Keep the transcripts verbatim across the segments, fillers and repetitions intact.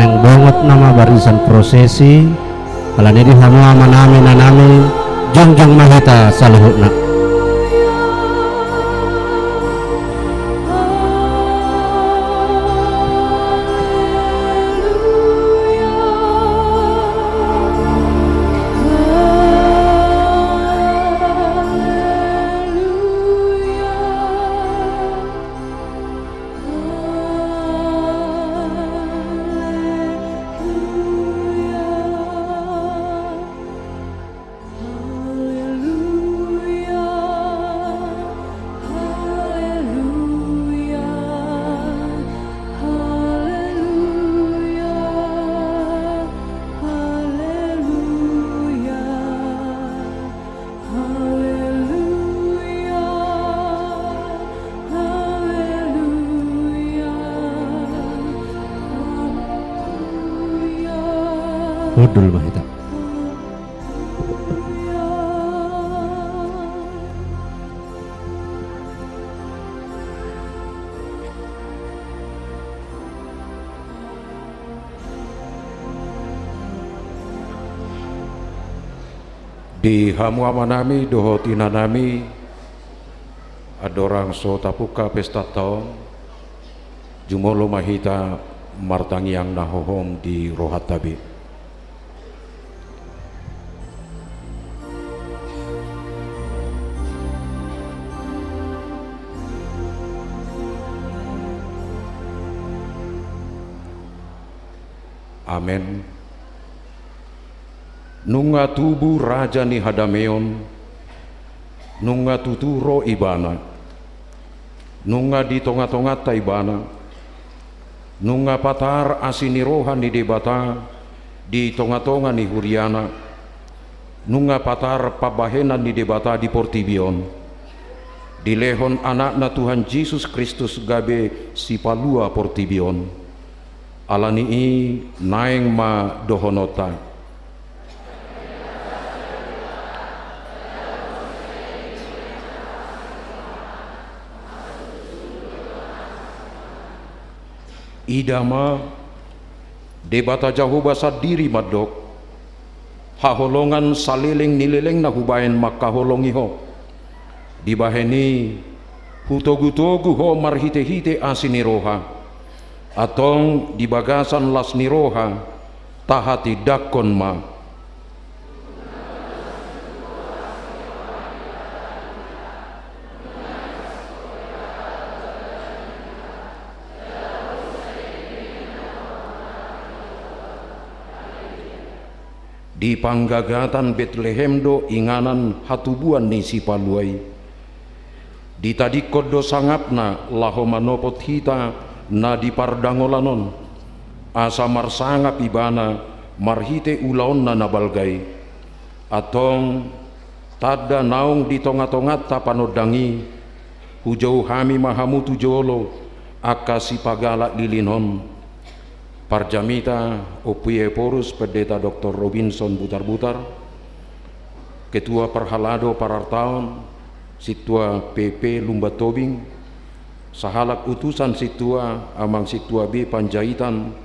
Naeng bongot nama barisan prosesi. Alani i di hamu amanami, inanami, jongjong ma hita saluhutna. Haleluya, haleluya, haleluya. Hundul ma hita. Di hamu amanami dohot inanami, andorang so tapungka pestanta on, jumolo ma hita martangiang na hohom di rohanta be. Amen. Nunga tubu Raja ni hadameon, nunga tutu ro Ibana, nunga di tongatonganta Ibana, nunga patar asi ni roha ni Debata di tongatonga ni huriana, nunga patar pambahenan ni Debata di portibi on, dilehon Anakna Tuhan Jesus Kristus gabe sipalua portibi on. Alani i naeng ma dohononta. Ida ma, Debata Jahowa sandiri mandok, haholongan saleleng ni lelengna hubahen mangkaholongi ho. Dibahen i, hutogutogu ho marhitehite asi ni roha. Antong di bagasan las ni roha, tahatindangkon ma. Di panggagatan Betlehem do inganan hatubuan ni Sipalua i. Ditadingkon do sangapna laho manopot hita na di pardangolan on, asa marsangap Ibana marhite ulaonna na balga i. Antong, tanda naung di tongatonganta panondang i, hujou hami ma hamu tu jolo, angka sipagalak lilin on. Parjamita, Ompu Ephorus, Pendeta Doktor Robinson Butarbutar, Ketua Parhalado Parartaon, Sintua P P Lumban Tobing, sahalak utusan Sintua, Amang Sintua B Panjaitan,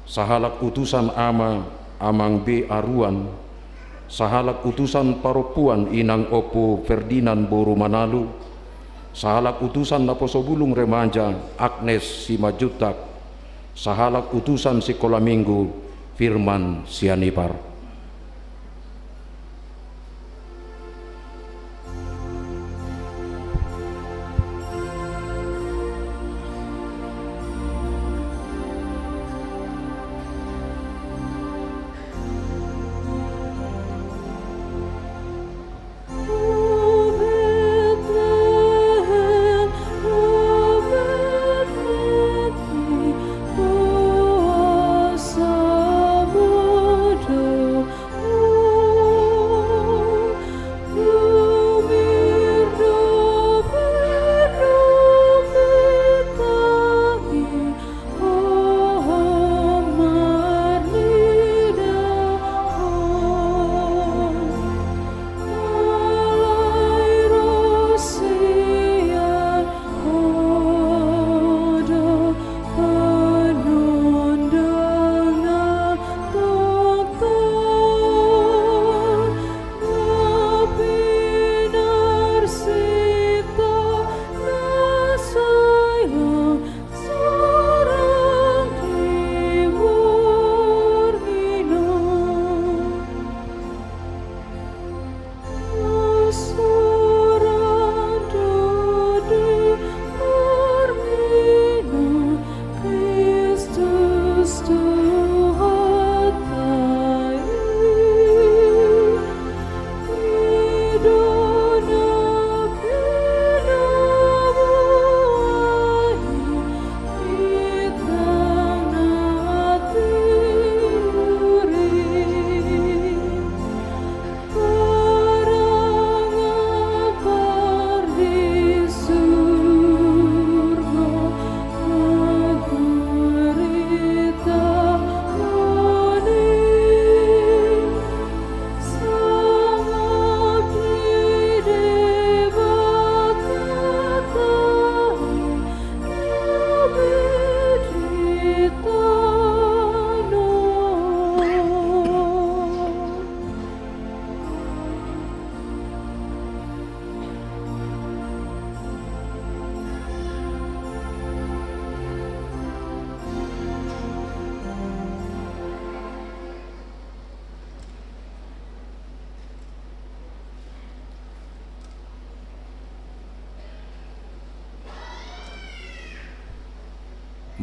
sahalak utusan Ama, Amang B Aruan, sahalak utusan parompuan, Inang Ompu Ferdinand boru Manalu, sahalak utusan Naposobulung Remaja, Agnes Simanjuntak, sahalak utusan Sikola Minggu, Firman Sianipar.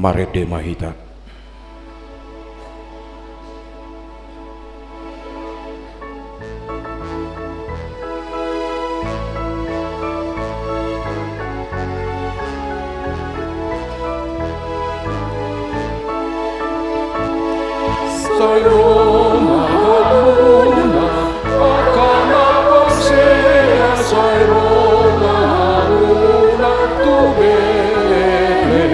Marende ma hita. Sai ro ma hamuna angka na porsea, sai ro ma hamuna tu Betlehem.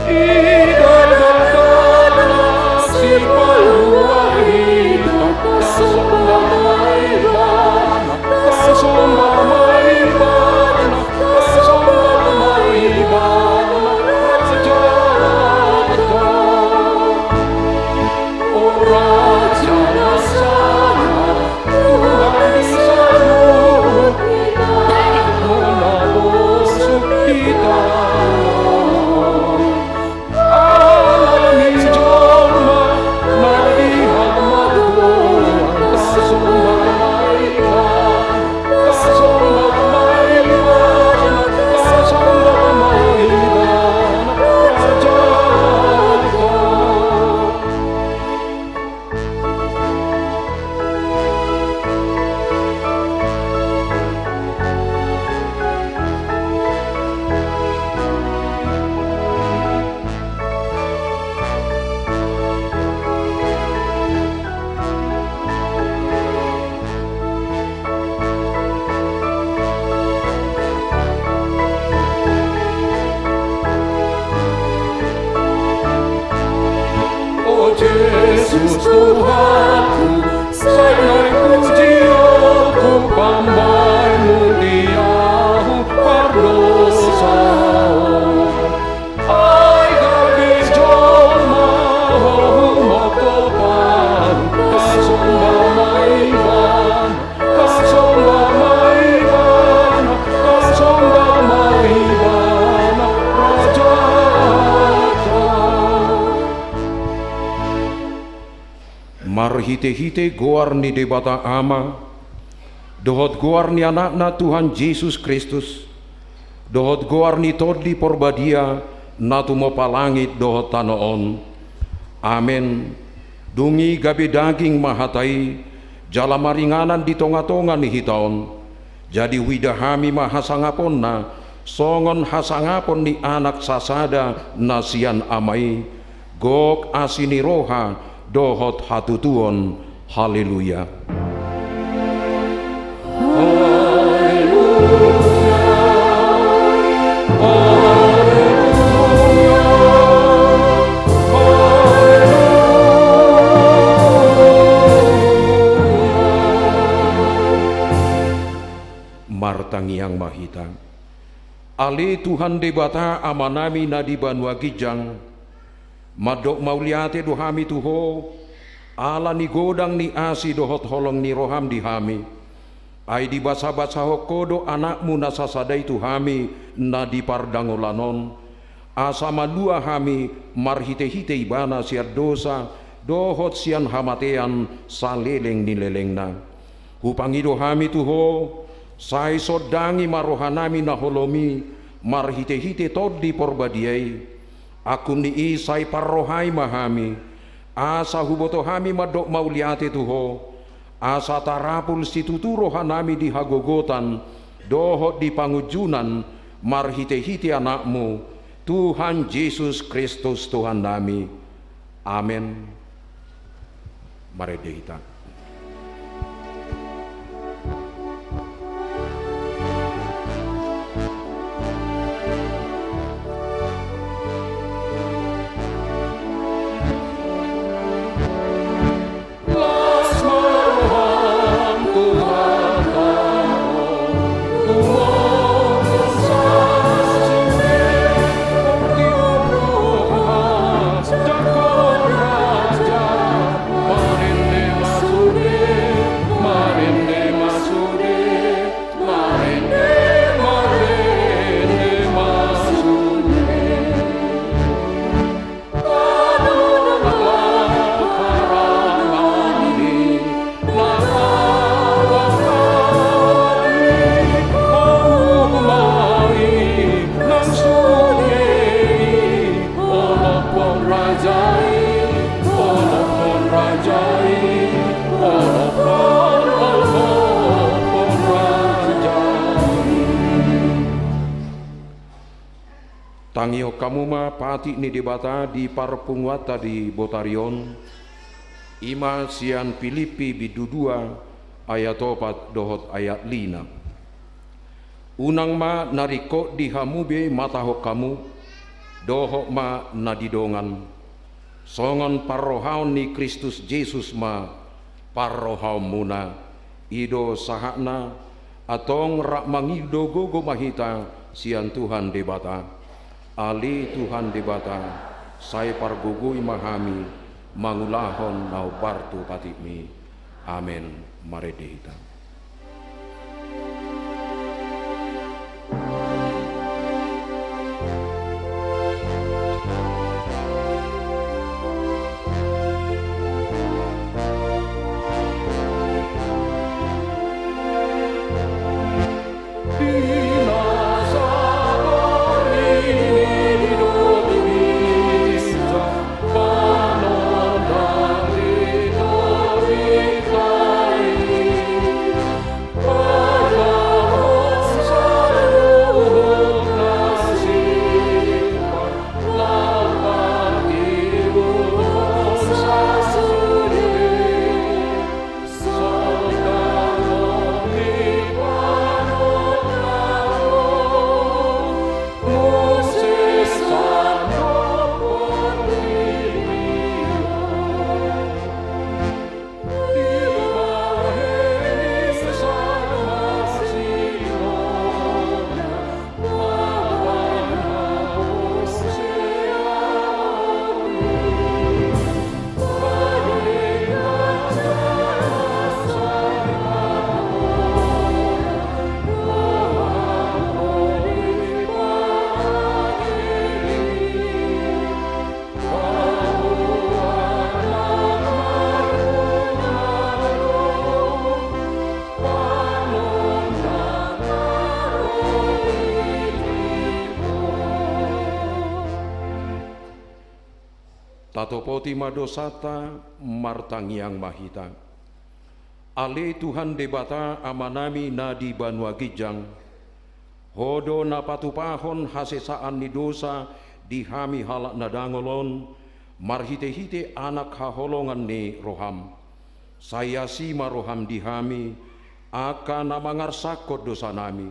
Ida na dala sipalua hita, tasomba ma Ibana, tasomba ma Ibana, tasomba ma Ibana, Rajanta. O Raja na sangap, Tuhan di saluhut hita, na bosuk hita. Ala ni jolma na di hamargoan, tasomba ma Ibana, tasomba ma Ibana, tasomba ma Ibana, Rajanta. O Jesus Tuhanku, sai naeng pujion pambahenMu di ahu pardosa on. Ai gabe jolma Ho, humophop ahu, tasomba ma Ibana, tasomba ma Ibana, tasomba ma Ibana, Rajanta. Marhitehite goar ni Debata Ama, dohot goar ni Anakna Tuhan Jesus Kristus, dohot goar ni Tondi Porbadia, na tumompa langit dohot tano on. Amen. Dung i gabe daging ma hata i, jala maringanan di tongatonga ni hita on. Jadi huida hami ma hasangaponna, songon hasangapon ni Anak sasada na sian Ama i, gok asi ni roha dohot hatutuon. Haleluya. Haleluya. Haleluya. Haleluya. Martangiang ma hita. Ale Tuhan Debata Amanami na di banua ginjang, mandok mauliate do hami tu Ho, ala ni godang ni asi dohot holong ni roham di hami. Ai dibasabasahon Ho do AnakMu na sasada i tu hami na di pardangolan on, asa malua hami marhitehite Ibana sian dosa dohot sian hamatean saleleng ni lelengna. Hupangido hami tu Ho, sai sondangi ma rohanami na holom i marhitehite Tondi Porbadia i. Angkup ni i sai parrohai ma hami, asa huboto hami mandok mauliate tu Ho, asa tarapul situtu rohanami di hagogotan dohot di pangunjunan marhitehite AnakMu, Tuhan Jesus Kristus Tuhannami. Amen. Marende hita. Las ma roham tu Tuhan. Tangihon hamu ma patik ni Debata di parpunguanta di botari on, i ma sian Pilippi bindu dua ayat opat dohot ayat lima. Unang ma na ringkot di hamu be matahon hamu, dohot ma na di dongan. Songon parrohaon ni Kristus Jesus ma parrohaonmuna. I do sahatna, antong rap mangido gogo ma hita sian Tuhan Debata. Ale Tuhan Debata, sai pargogoi ma hami mangulahon na hombar tu patikmi. Amen. Marende hita. Tatopoti ma dosanta, martangiang ma hita. Ale Tuhan Debata Amanami na di banua ginjang, Ho do na patupahon hasesaan ni dosa di hami halak na dangol on, marhitehite Anak haholongan ni roham. Sai asi ma roham di hami, angka na mangarsakkon dosanami.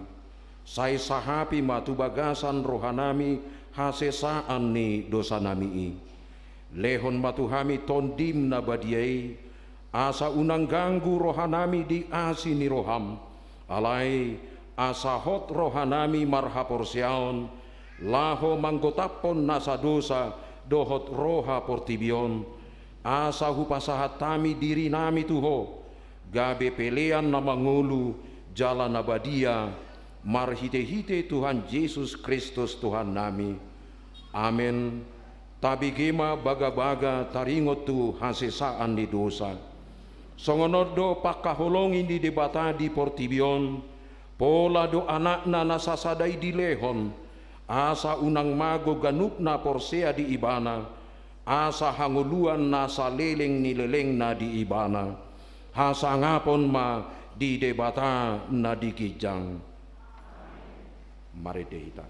Sai sahapi ma tu bagasan rohanami hasesaan ni dosanami i. Lehon ma tu hami Tondim na badia i, asa unang ganggu rohanami di asi ni roham. Alai, asa hot rohanami marhaporseaon, laho manggotaphon nasa dosa dohot roha portibi on, asa hupasahat hami dirinami tu Ho, gabe pelean na mangolu jala na badia, marhitehite Tuhan Jesus Kristus Tuhannami. Amen. Tabege ma bagabaga taringot tu hasesaan ni dosa. Songon on do pangkaholongi ni Debata di portibi on, pola do Anakna na sasada i dilehon, asa unang mago ganup na porsea di Ibana, asa hangoluan na saleleng ni lelengna di Ibana. Hasangapon ma di Debata na di ginjang. Marende hita.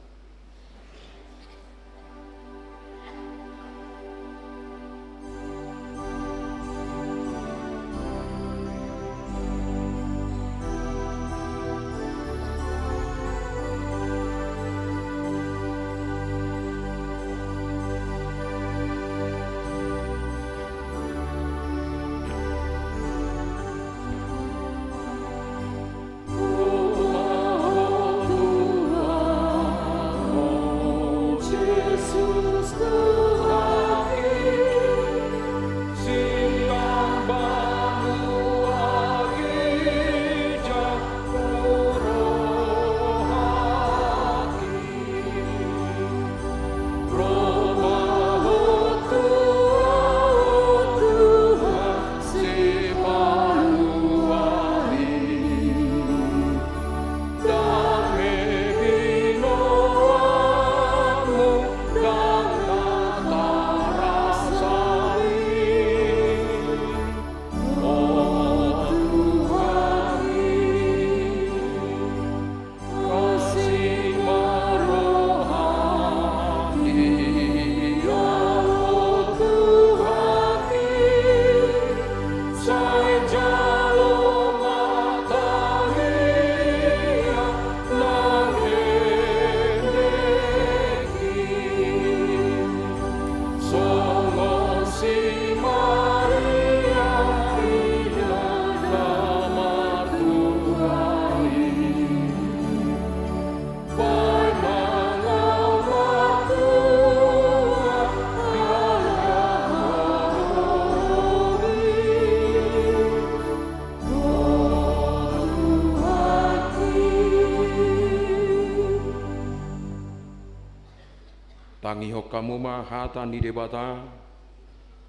Tangihon hamu ma hata ni Debata,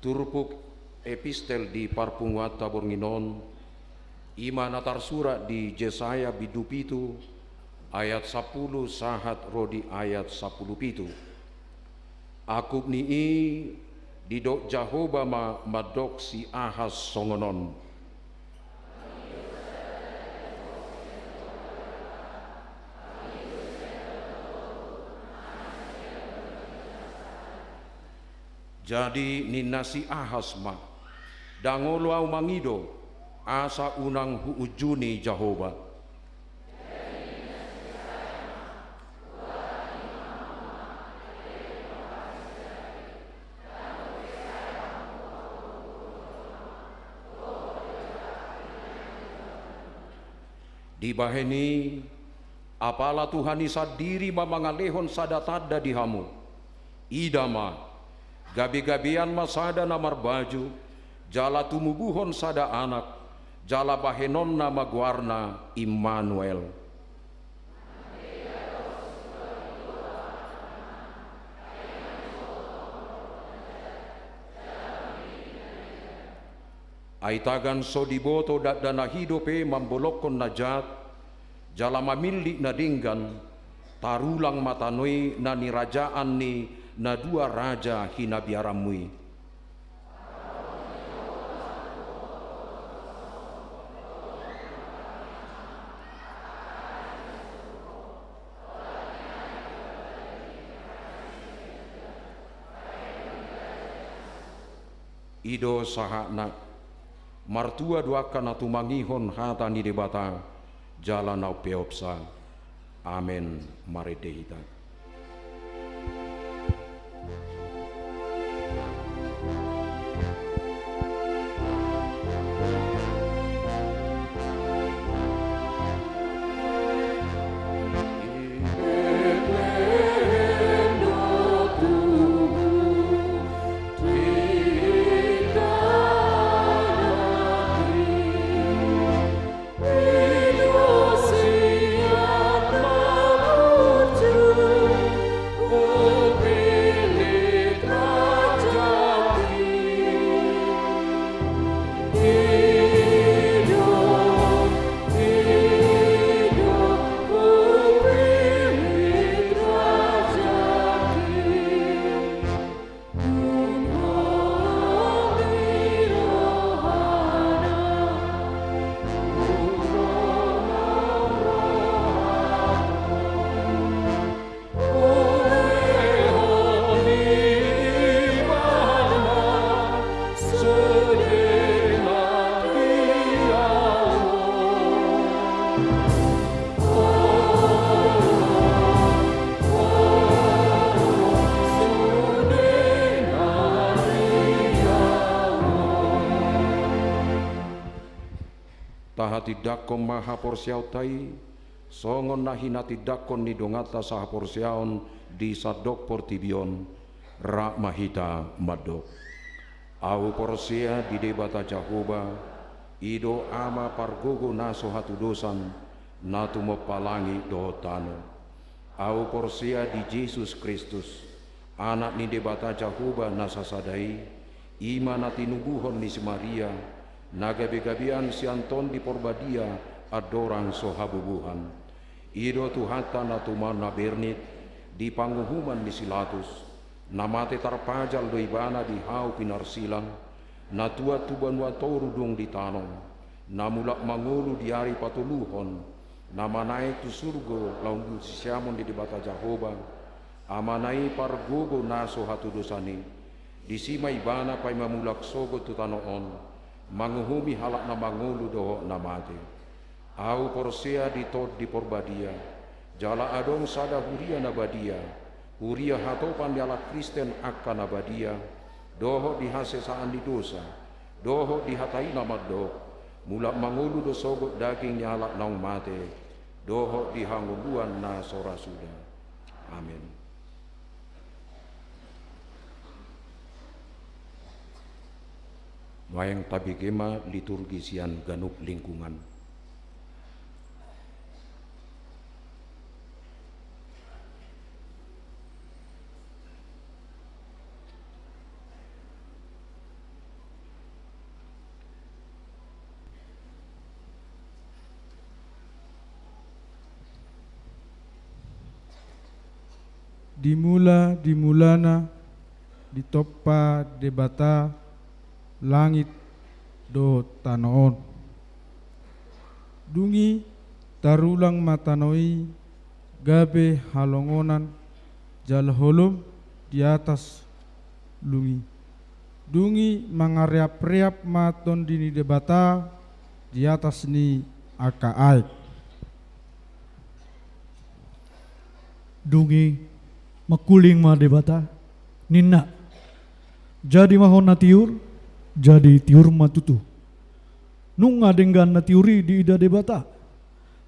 turpuk epistel di parpunguanta borngin on, i ma na tarsurat di Jesaya bindu pitu, ayat sampulu sahat ro di ayat sampulu pitu. Angkup ni i didok Jahowa ma mandok si Ahas songon on. Jadi ninna si Ahas ma, "Ndang olo ahu mangido, asa unang huunjuni Jahowa." Dibahen i, apala Tuhan i sandiri ma mangalehon sada tanda di hamu. Ida ma, gabegabean ma sada na marbaju, jala tumubuhon sada anak, jala bahenonna ma goarna Immanuel. Ai tagan so diboto dakdanak i dope mambolongkon na jat, jala mamillit na denggan, tarulang ma tano i na nirajaan ni na dua raja hinabiaranmu i. I do sahatna. Martua do angka na tumangihon hata ni Debata jala na umpeopsa. Amen. Marende hita. Tahatindangkon ma haporseaonta i, songon na hinatindangkon ni donganta sahaporseaon di sandok portibi on. Rap ma hita mandok. Ahu porsea di Debata Jahowa, i do Ama pargogo na so hatudosan, na tumompa langit dohot tano. Ahu porsea di Jesus Kristus, Anak ni Debata Jahowa na sasada i, i ma na tinubuhon ni si Maria, na gabegabean sian Tondi Porbadia andorang so habubuhan. I do Tuhanta na tumau na bernit di panguhuman ni si Latus, na mate tarpajal do Ibana di hau pinarsilang, na tuat tu banua toru dung ditanom, na mulak mangolu di ari patoluhon, na manaek tu surgo laho tu sisiamon ni Debata Jahowa, Amana i pargogo na so hatudosan i. Disi ma Ibana paima mulak sogot tu tano on, Manguhumi halak na mangolu dohot na mate. Ahu porsea di Tondi Porbadia, jala adong sada huria na badia, huria hatopan ni halak Kristen angka na badia, dohot di hasesaan ni dosa, dohot di hata i na mandok, mulak mangolu do sogot daging ni halak naung mate, dohot di hangoluan na so ra suda. Amen. Nuaeng tabege ma liturgi sian ganup lingkungan. Di mula, di mulana, ditompa Debata langit dohot tano on. Dung i tarulang ma tano i gabe halongonan jala holom di atas lung i. Dung i mangareapreap ma Tondi ni Debata di atas ni angka aek. Dung i mangkuling ma Debata, ninna: Jadi ma ho na tiur, jadi tiur ma tutu. Nunga denggan na tiur i diida Debata.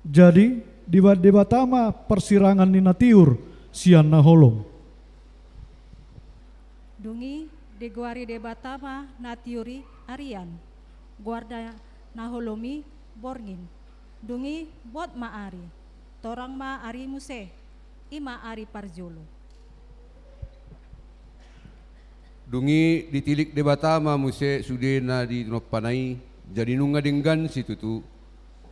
Jadi dibahen Debata ma parsirangan ni na tiur sian na holom. Dung i digoari Debata ma na tiur i arian, goarna na holom i borngin. Dung i bot ma ari, torang ma ari muse, i ma ari parjolo. Dung i ditilik Debata ma muse sude na tinompana i, jadi nunga denggan situtu.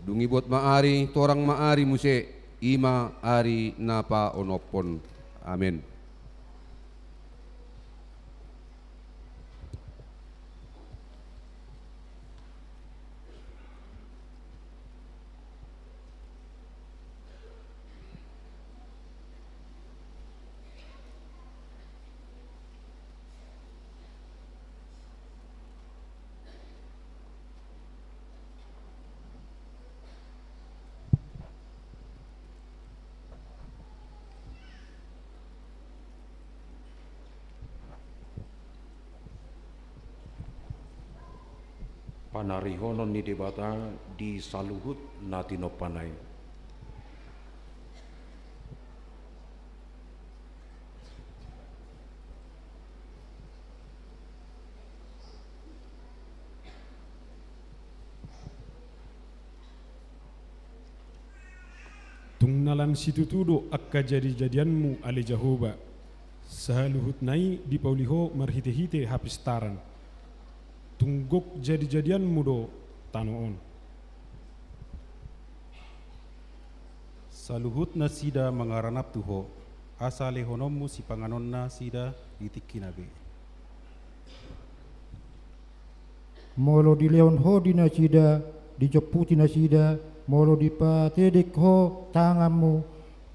Dung i bot ma ari, torang ma ari muse, i ma ari na paonomhon. Amen. Panarihonon ni Debata di saluhut na tinompana i. Tung na lam situtu do angka jadijadianmu ale Jahowa, saluhutna i dipauli ho marhitehite hapistaran. Tung gok jadijadianmu do tano on. Saluhut nasida mangaranap tu ho, asa lehononmu sipanganonnasida di tingkina be. Molo dilehon ho di nasida, dijomputi nasida, molo dipatedek ho tanganmu,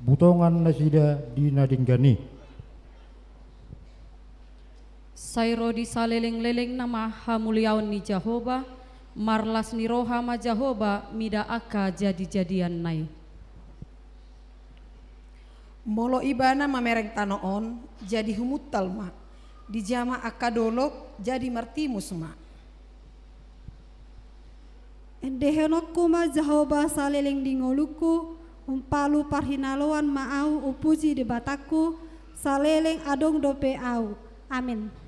butongannasida di na denggan i. Sai ro di salelenglelengna ma hamuliaon ni Jahowa, marlas ni roha ma Jahowa mida angka jadijadianna i. Molo Ibana mamereng tano on, jadi humuntal ma, dijama angka dolok, jadi martimus ma. Endehononku ma Jahowa saleleng di ngolungku, umpalu parhinaloan ma ahu umpuji Debatangku, saleleng adong dope ahu. Amen.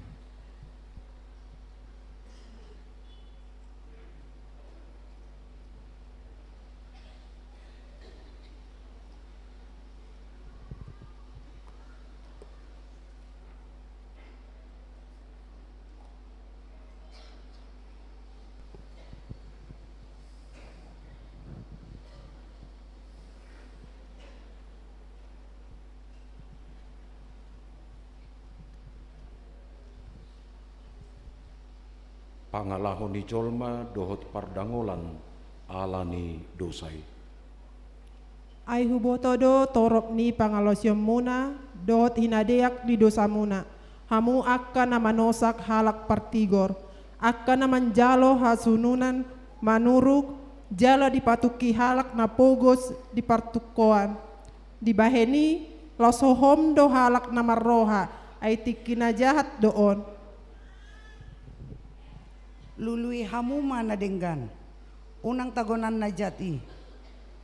Pangalaho ni jolma dohot pardangolan ala ni dosa i. Ai huboto do torop ni pangalaosionmuna dohot hinadeak ni dosamuna, hamu angka na manosak halak partigor, Angka na manjalo hasuhuton manuruk, jala dipatungki halak na pogos di partungkoan. Dibahen i, laos hohom do halak na marroha, ai tingki na jahat do on. Lului hamu ma na denggan, unang tagonan na jat i,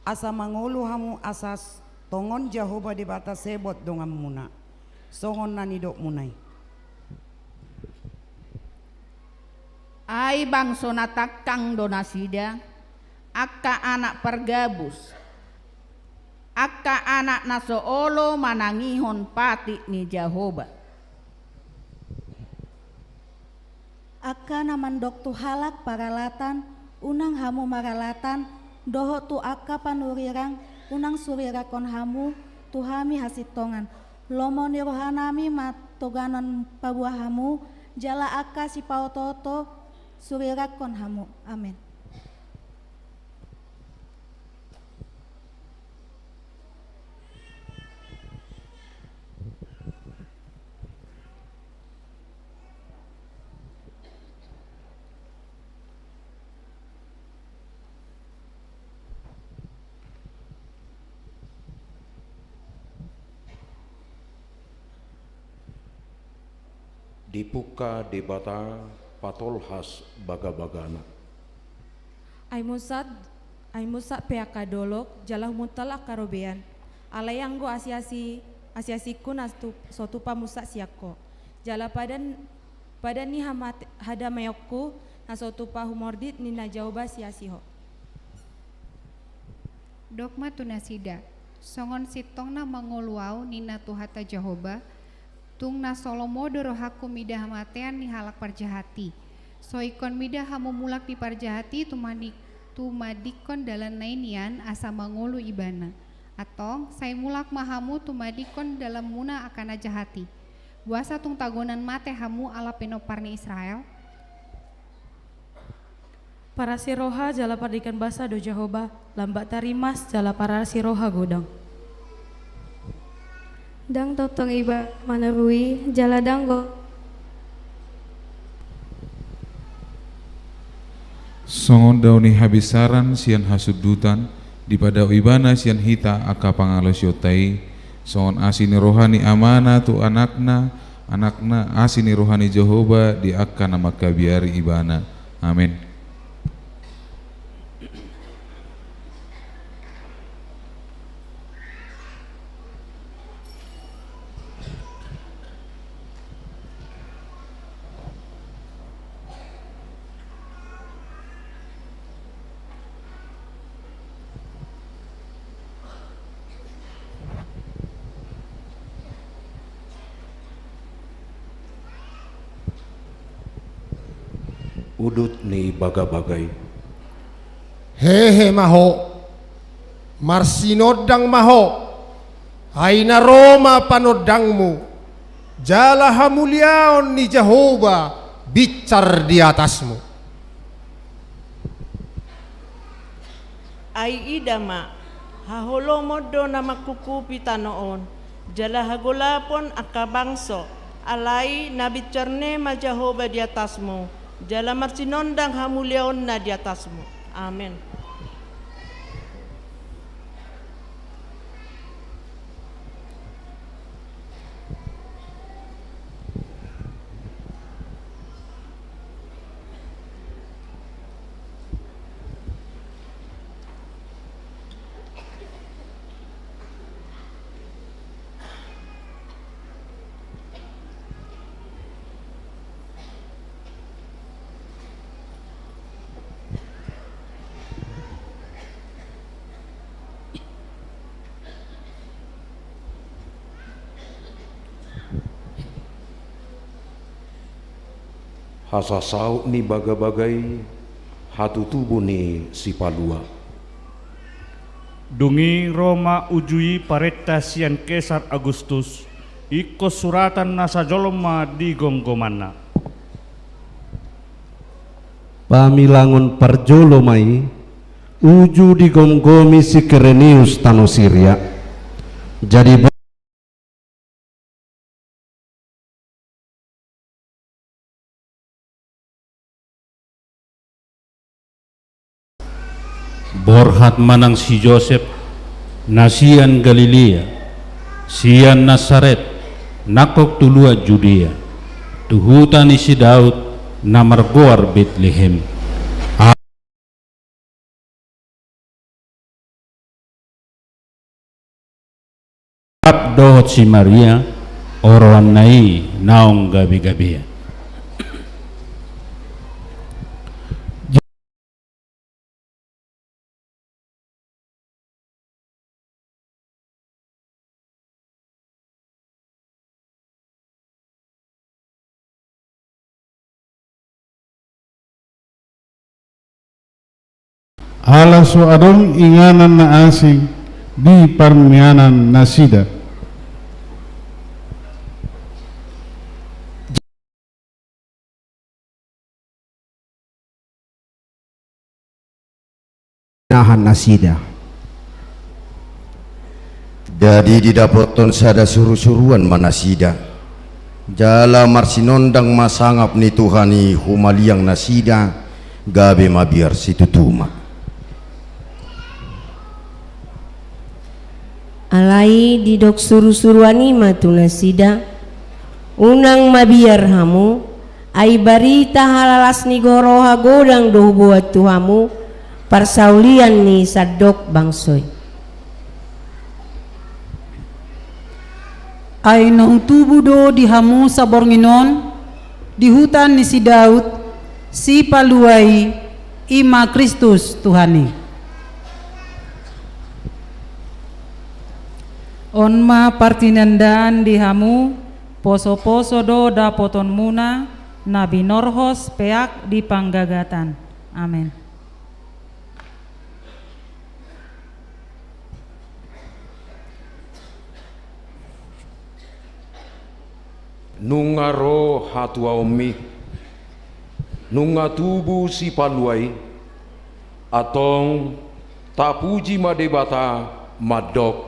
asa mangolu hamu asa s-, tongon Jahowa Debata Sebot donganmuna, songon na nidokmuna i. Ai bangso na tangkang do nasida, angka anak pargabus, angka anak na so olo manangihon patik ni Jahowa. Angka na mandok tu halak paralatan, unang hamu maralatan, dohot tu angka panurirang, unang surirangkon hamu tu hami hasintongan. Lomo ni rohanami ma toganon paboa hamu, jala angka sipaotooto surirangkon hamu. Amen. Dipungka Debata patolhas bagabagana. Ai musat, ai musat pe angka dolok, jala humuntal angka robean. Alai anggo asiasi, asiasingku na tu-, so tupa musat sian Ho. Jala padan, padan ni hamat-, hadameonku na so tupa humordit ninna Jahowa siasi Ho. Dok ma tu nasida, songon sintong na mangolu Ahu ninna Tuhanta Jahowa, tung na so lomo do rohangku mida hamatean ni halak parjahat i. So ingkon mida hamu mulak ni parjahat i tumani-, tumadingkon dalanna i nian asa mangolu ibana. Antong, sai mulak ma hamu tumadingkon dalanmuna angka na jahat i. Boasa tung tagonan mate hamu ala pinompar ni Israel? Parasi roha jala pardenggan basa do Jahowa, lambat tarimas jala parasi roha godang. Ndang tongtong Ibana manurui, jala ndang go- Songon dao ni habinsaran sian hasundutan, dipadao Ibana sian hita angka pangalaosionta i, songon asi ni roha ni Amana tu Anakna, Anakna asi ni roha ni Jahowa di angka na mangkabiari Ibana. Amen. Udut ni bagabaga i. Hehe ma ho, marsinondang ma ho, ai na ro ma panondangmu, jala hamuliaon ni Jahowa binsar di atasmu. Ai ida ma, haholomon do na mangkukupi tano on, jala hagolapon angka bangso, alai na binsar ne ma Jahowa di atasmu, jala marsinondang hamuliaonna di atasmu. Amen. Hasasaut ni bagabaga i, hatutubu ni sipalua. Dung i ro ma uju i parenta sian Kesar Agustus, ingkon suratan na sajolom ma di gomgomanna. Pamilangon parjolo ma i, uju digomgomi si Kirenius tano Siria. Jadi bo- Borhat ma nang si Josep, na sian Galilea, sian Nasaret, nangkok tu luat Judea, tu huta ni si Daud, na margoar Betlehem. Rap dohot si Maria, oroanna i naung gabegabean. Ala so adong inganan na asing di parmianan nasida. Nahan nasida. Jadi didapothon sada surusuruan ma nasida. Jala marsinondang ma sangap ni Tuhan i humaliang nasida, gabe mabiar situtu ma. Alai didok surusuruan i ma tu nasida: Unang mabiar hamu, ai barita halalas ni roha godang do huboan tu hamu parsaulian ni sandok bangso i. Ai naung tubu do di hamu saborngin on di huta ni si Daud, Sipalua i, i ma Kristus Tuhan i. On ma partinandaan di hamu, posoposo do dapotonmuna, na binorhos peak di panggagatan. Amen. Nunga ro hatuaonmi, nunga tubu Sipalua i, antong tapuji ma Debata mandok.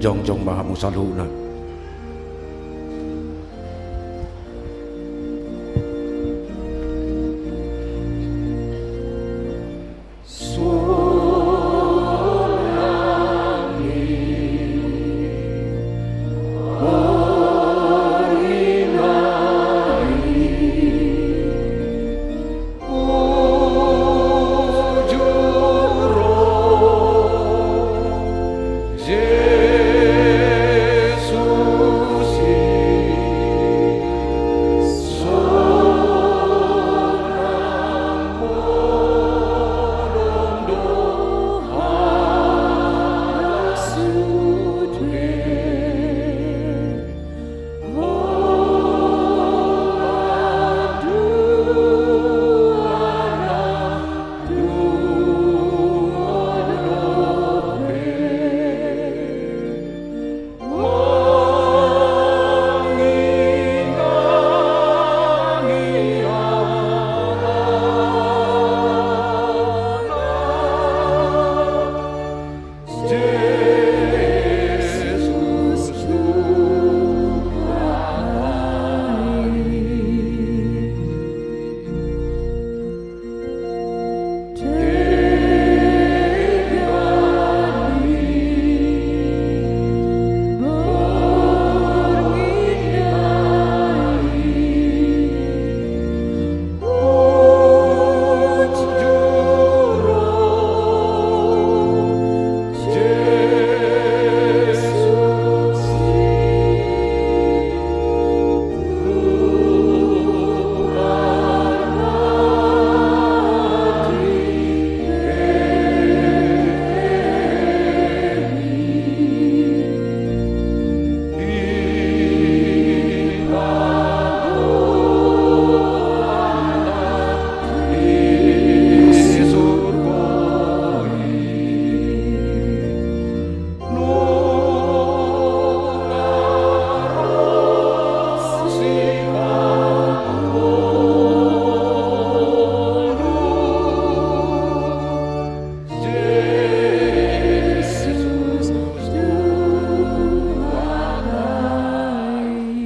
Jongjong ma hamu saluhutna.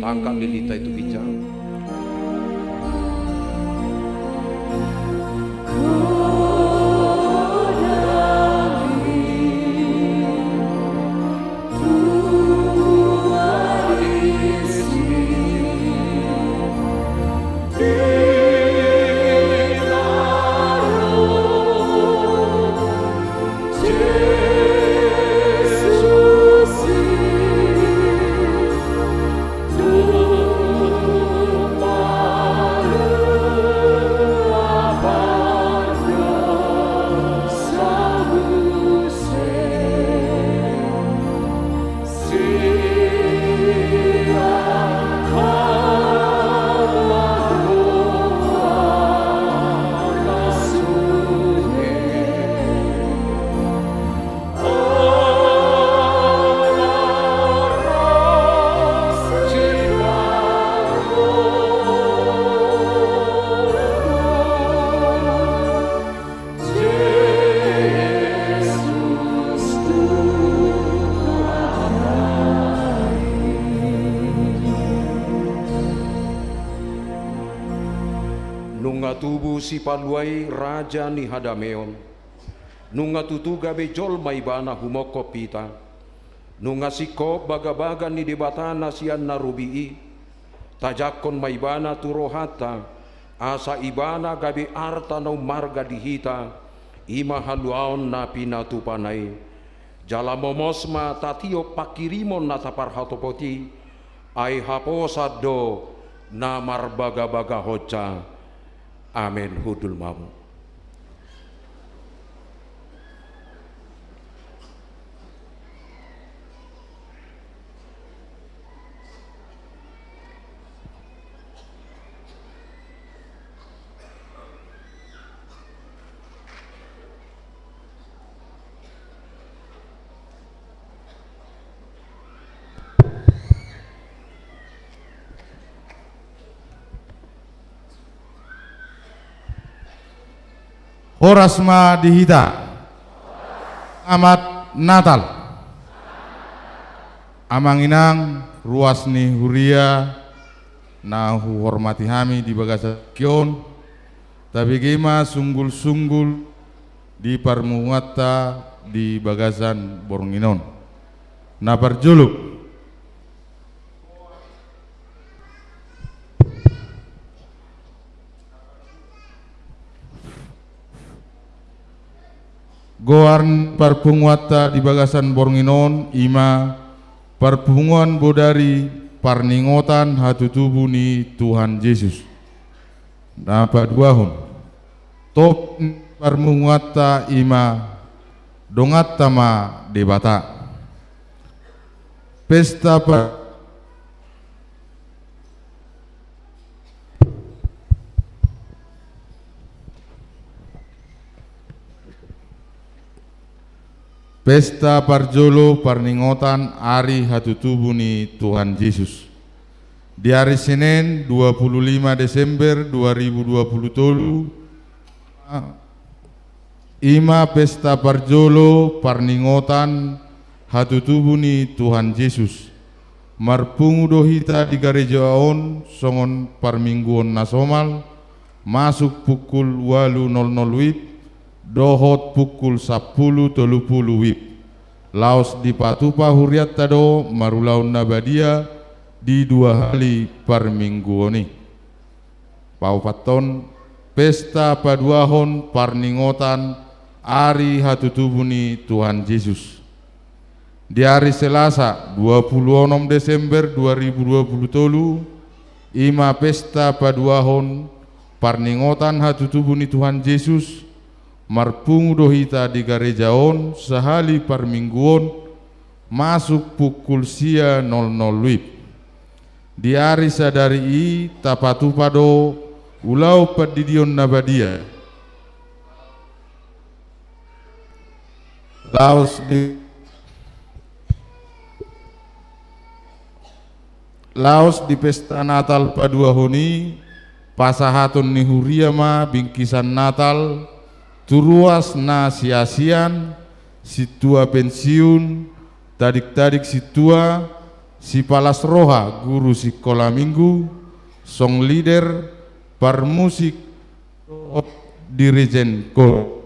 Angkat lilinta i tu ginjang. Nunga tubu Sipalua i raja ni hadameon. Nunga tutu gabe jolma ibana humongkop hita. Nunga singkop bagabaga ni Debata na sian na robi i. Tajangkon ma ibana tu rohanta, asa ibana gabe arta na ummarga di hita, i ma haluaon na pinatupana i. Jala momos ma tatiop pangkirimon na taparhatopot i, ai haposan do na marbagabagahonsa. Amen. Hundul ma hamu. Horas ma di hita. Selamat Natal. Amang inang, ruas ni huria na huhormati hami di bagasan tingki on, tabege ma sunggul-sunggul di parpunguanta di bagasan borngin on. Na parjolo, goar ni parpunguanta di bagasan borngin on i ma Parpunguan Bodari Parningotan Hatutubu ni Tuhan Jesus. Na paduahon, topik ni parpunguanta i ma Donganta ma Debata. Pesta par- Pesta parjolo parningotan ari hatutubu ni Tuhan Jesus. Di ari Senen, dua puluh lima Desember dua ribu dua puluh tolu, i ma pesta parjolo parningotan hatutubu ni Tuhan Jesus. Marpungu do hita di gareja on songon parmingguon na somal, masuk pukul ualu nol nol wib, dohot pukul sampulu tolu pulu wib. Laos dipatupa hurianta do marulaon na badia di dua hali parmingguon i. Paopathon, pesta paduahon parningotan ari hatutubu ni Tuhan Jesus. Di ari Selasa, dua puluh onom Desember dua ribu dua puluh tolu, i ma pesta paduahon parningotan hatutubu ni Tuhan Jesus, marpungu do hita di gareja on sahali parmingguon, masuk pukul sia nol nol wib. Di ari sadari i tapatupa do ulaon pandidion na badia. Laos di, laos di pesta Natal paduahon i, pasahaton ni huria ma bingkisan Natal tu ruas na siasian, sintua pensiun, tadik-tadik sintua, sipalas roha guru sikola minggu, song leader, parmusik, dirijen kor.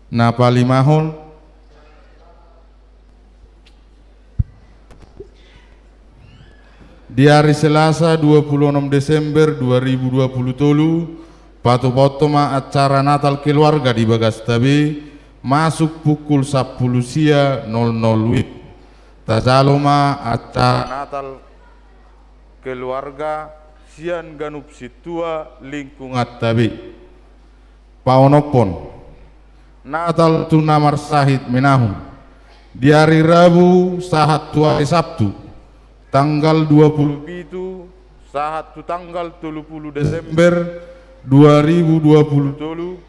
Na palimahon, di ari Selasa dua puluh onom Desember dua ribu dua puluh tolu, patupaonta ma acara Natal keluarga di bagasta be, masuk pukul sampulu sia nol nol wib. Tajalo ma acara Natal keluarga sian ganup sintua lingkunganta be. Paonomhon, Natal tu na marsahit menahun. Di ari Rabu sahat tu ari Sabtu, tanggal dua puluh pitu sahat tu tanggal tolu puluh Desember dua ribu dua puluh tolu,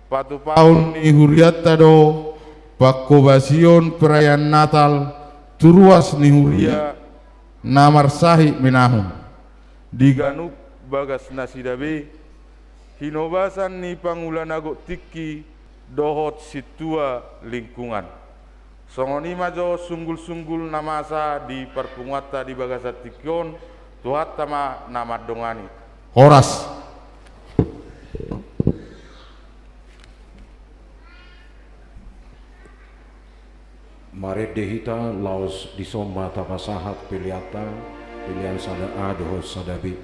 patupaon ni hurianta do panghobasion perayaan Natal tu ruas ni huria na marsahit menahun. Di ganup bagas nasida be, hinobasan ni pangula na gok tingki dohot sintua lingkungan. Songon i ma jo sunggul-sunggul na masa di parpunguanta di bagasan tingki on, Tuhanta ma na mandongani. Horas. Marende hita laos dison ma tapasahat peleanta, pelean sada A dohot sada B.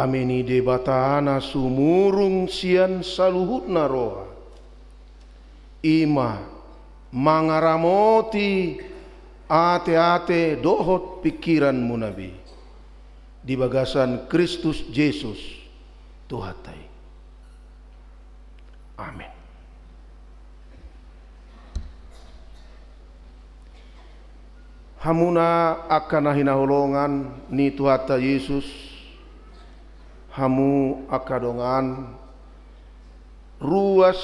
Dame ni Debata na sumurung sian saluhutna roha, i ma mangaramoti ateate dohot pingkiranmuna be, di bagasan Kristus Jesus Tuhanta i. Amen. Hamuna angka na hinaholongan ni Tuhanta Jesus, hamu angka dongan ruas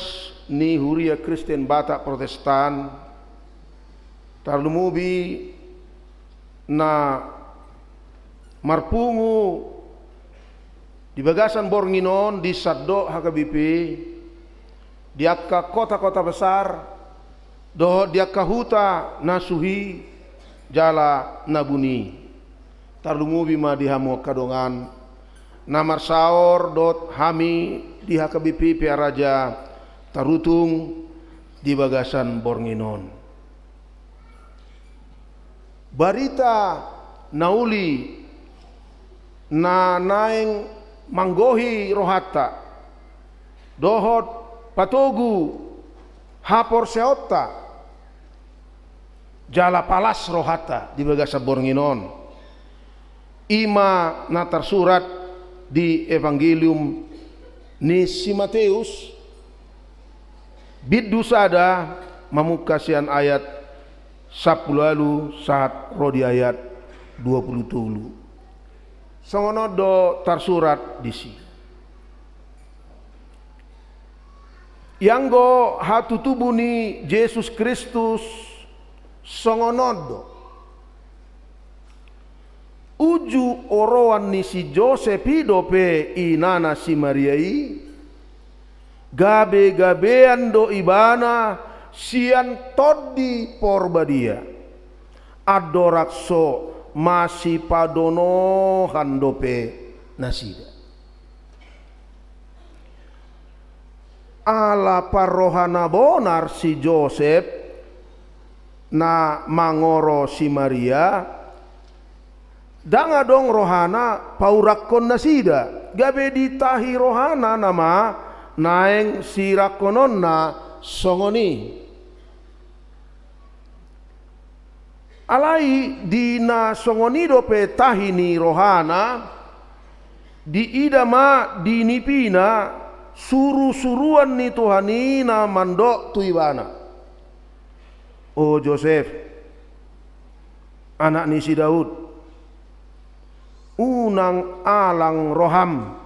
ni Huria Kristen Batak Protestan, tarlumobi na marpungu di bagasan borngin on di sandok H K B P, di angka kota-kota besar, dohot di angka huta na suhi jala na buni. Tarlumobi ma di hamu angka dongan na marsaor dohot hami di H K B P Pearaja Tarutung di bagasan borngin on. Barita na uli na naeng manggohi rohanta dohot patogu haporseaonta jala palas rohanta di bagasan borngin on, i ma na tarsurat di Evangelium ni si Mateus, bindu sada, mamungka sian ayat sampulu ualu sahat ro di ayat dua pulu tolu. Songon on do tarsurat disi. Ianggo hatutubu ni Jesus Kristus songon on do. Uju oroan ni si Josep i dope inana si Maria i, gabe-gabean do ibana sian Tondi Porbadia. Andorang so masipadonohan dope nasida. Ala parroha na bonar si Josep na mangoro si Maria, ndang adong rohana paurakkon nasida, gabe ditahi rohana nama naeng sirakkononna songon i. Alai di na songon i dope tahi ni rohana, diida ma di nipina surusuruan ni Tuhan i na mandok tu ibana: O Josep, anak ni si Daud, unang alang roham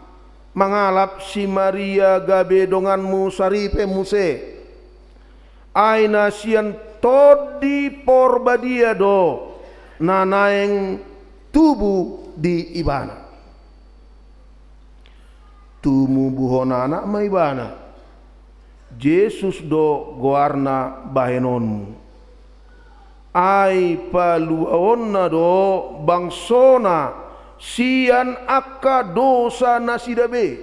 mangalap si Maria gabe donganmu saripe muse. Ai na sian Tondi Porbadia do na naeng tubu di ibana. Tumubuhon anak ma ibana. Jesus do goarna bahenonmu. Ai paluaonna do bangsona sian angka dosa nasida be.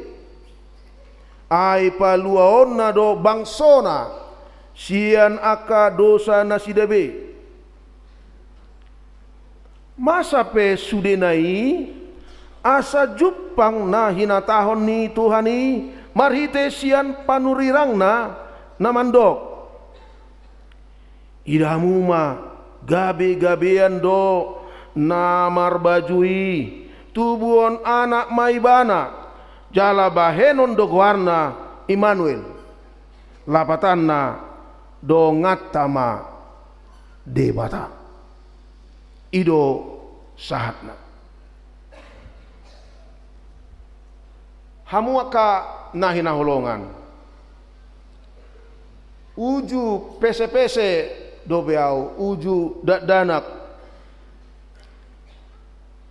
Ai paluaonna do bangsona sian angka dosa nasida be. Masa pe sudena i, asa jumpang na hinatahon ni Tuhan i marhite sian panurirangna na mandok: Ida hamu ma, gabe-gabean do na marbaju i, tubuhon anak ma ibana, jala bahenon do goarna Immanuel. Lapatanna, donganta ma Debata. I do sahatna. Hamu angka na hinaholongan, uju pesepese dope ahu, uju dakdanak,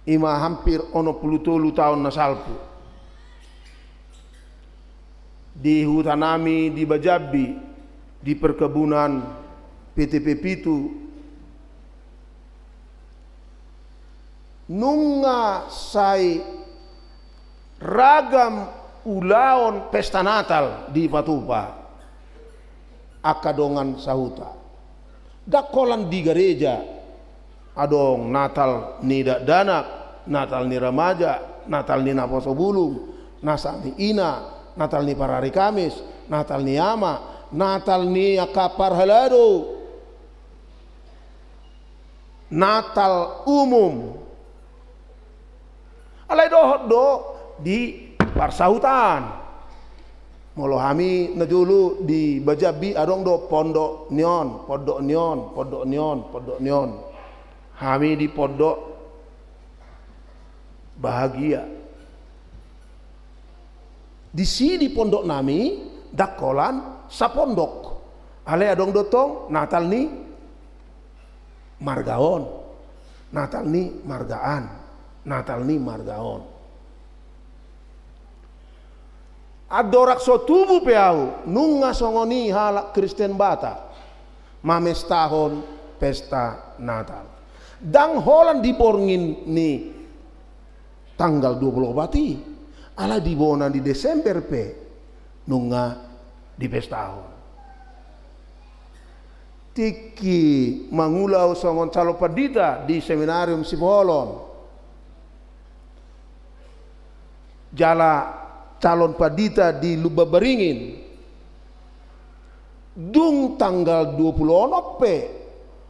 i ma hampir onom pulu tolu taon na salpu. Di hutanami di Bajambi, di perkebunan P T P pitu, nunga sai ragam ulaon pesta Natal dipatupa angka dongan sahuta. Ndang holan di gareja, adong Natal ni dakdanak, Natal ni remaja, Natal ni naposo bulung, Natal ni ina, Natal ni parari Kamis, Natal ni ama, Natal ni angka parhalado, Natal umum. Alai dohot do di parsahutan. Molo hami na jolo di Jambi adong do pondok ni on, pondok ni on, pondok ni on, pondok ni on. Hami di pondok Bahagia. Disi di pondok nami, ndang holan sapondok. Alai adong do tong Natal ni marga on, Natal ni marga an, Natal ni marga on. Andorang so tubu pe ahu, nunga songon i halak Kristen Batak mamestahon pesta Natal. Ndang holan di borngin ni tanggal dua pulu opat i, alai di bona ni Desember pe nunga dipestahon. Tingki mangula ahu songon calon pandita di Seminarium Sipoholon, jala calon pandita di Lumban Baringin. Dung tanggal dua pulu onom pe,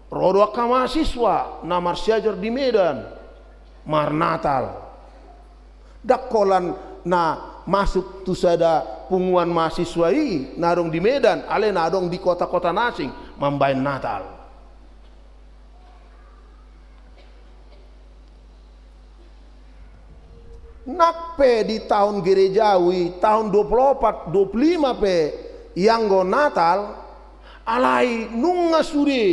ro do angka mahasiswa na marsiajar di Medan marnatal. Ndang holan na masuk tu sada punguan mahasiswa i na adong di Medan, alai na adong di kota-kota na asing mambahen Natal. Nang pe di taon gerejawi, taon dua pulu opat, dua pulu lima pe ianggo Natal, alai nunga sude.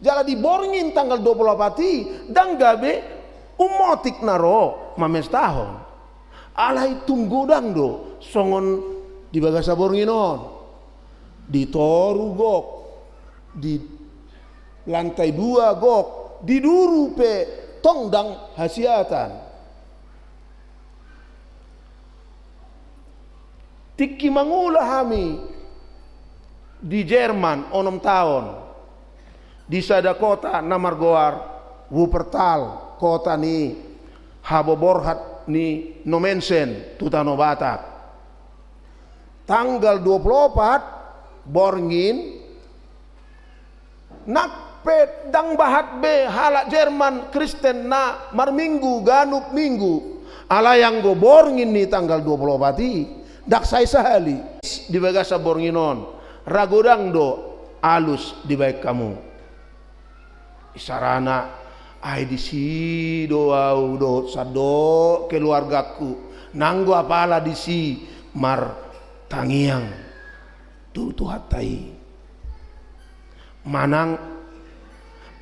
Jala di borngin tanggal dua pulu opat i, ndang gabe umotik na ro mamestahon. Alai tung godang do, songon di bagasan borngin on. Di toru gok, di lantai dua gok, di duru pe tong ndang hasiatan. Tingki mangula hami di Jerman onom taon, di sada kota na margoar Wuppertal, kota ni haboborhat ni Nommensen tu Tano Batak. Tanggal dua pulu opat borngin, nang pe ndang bahat be halak Jerman Kristen na marminggu ganup minggu. Alai anggo borngin ni tanggal dua pulu opat i, ndang sai sahali di bagasan borngin on, ra godang do alus dibahen hamu. Isarana, ai disi do ahu dohot sandok keluargangku, nanggo apala disi martangiang tu Tuhanta i. Manang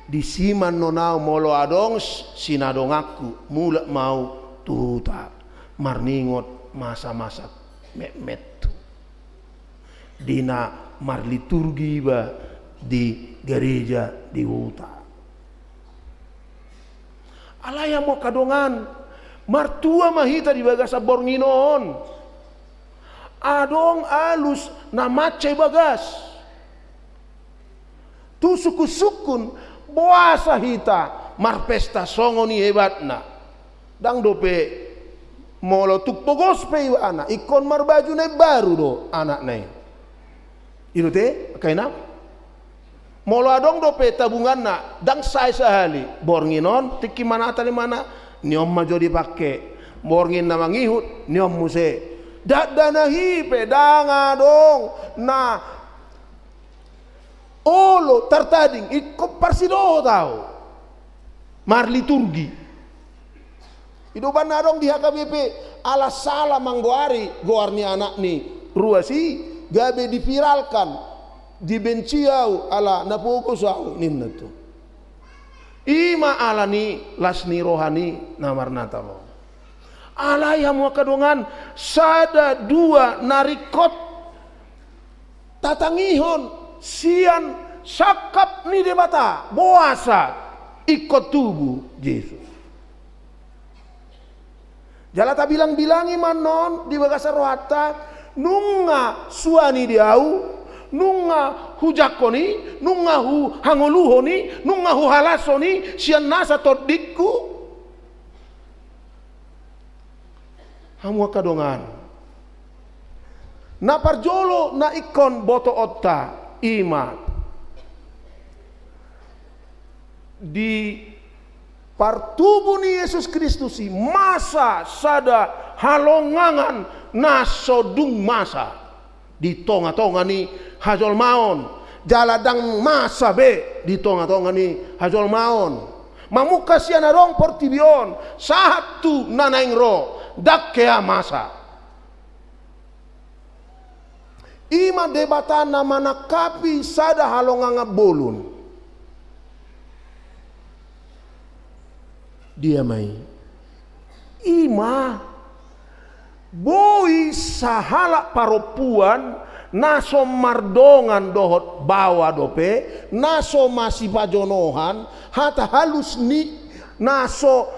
disi ma annon ahu molo adong sinadonganku, mulak ma ahu tu huta marningot masa-masa metmet tu di na marliturgi iba di gareja di huta. Alai hamu angka dongan, martua ma hita di bagasan borngin on. Adong alus na mansai bagas. Tu sungkun-sungkun boasa hita marpesta songon i hebatna. Ndang dope molo tung pogos pe ibana, ingkon marbaju na imbaru do anakna i. I do te, angka inang. Molo adong dope tabunganna, ndang sai sahali. Borngin on, tingki ma Natal imana, ni on ma jo dipangke. Borngin na mangihut, ni on muse. Dakdanak i pe ndang adong na olo tartading, ingkon parsidohot ahu marliturgi. I do umbahen na adong di H K B P, ala sala manggoari goar ni anak ni ruas i, gabe diviralkan, dibenci ahu ala na pogos ahu ninna tu. I ma ala ni las ni roha ni na marnatal on. Alai hamu angka dongan, sada dua na ringkot tatangihon sian sangkap ni Debata, boasa ingkon tubu Jesus. Jala tabilang-bilangi ma annon di bagasan rohanta, nunga suan i di ahu, nunga hujangkon i, nunga huhangoluhon i, nunga huhalashon i sian nasa tondingku. Hamu angka dongan, na parjolo na ingkon botoonta i ma di partubu ni Jesus Kristus i masa sada halongangan na so dung masa di tongatonga ni hajolmaon, jala ndang masa be di tongatonga ni hajolmaon. Mamungka sian adong portibi on sahat tu na naeng ro, ndang hea masa. I ma Debata na manangkapi sada halongangan bolon. Dia ma i? I ma boi sahalak parompuan na so mardongan dohot baoa dope, na so masipajonohan, hata halus ni na so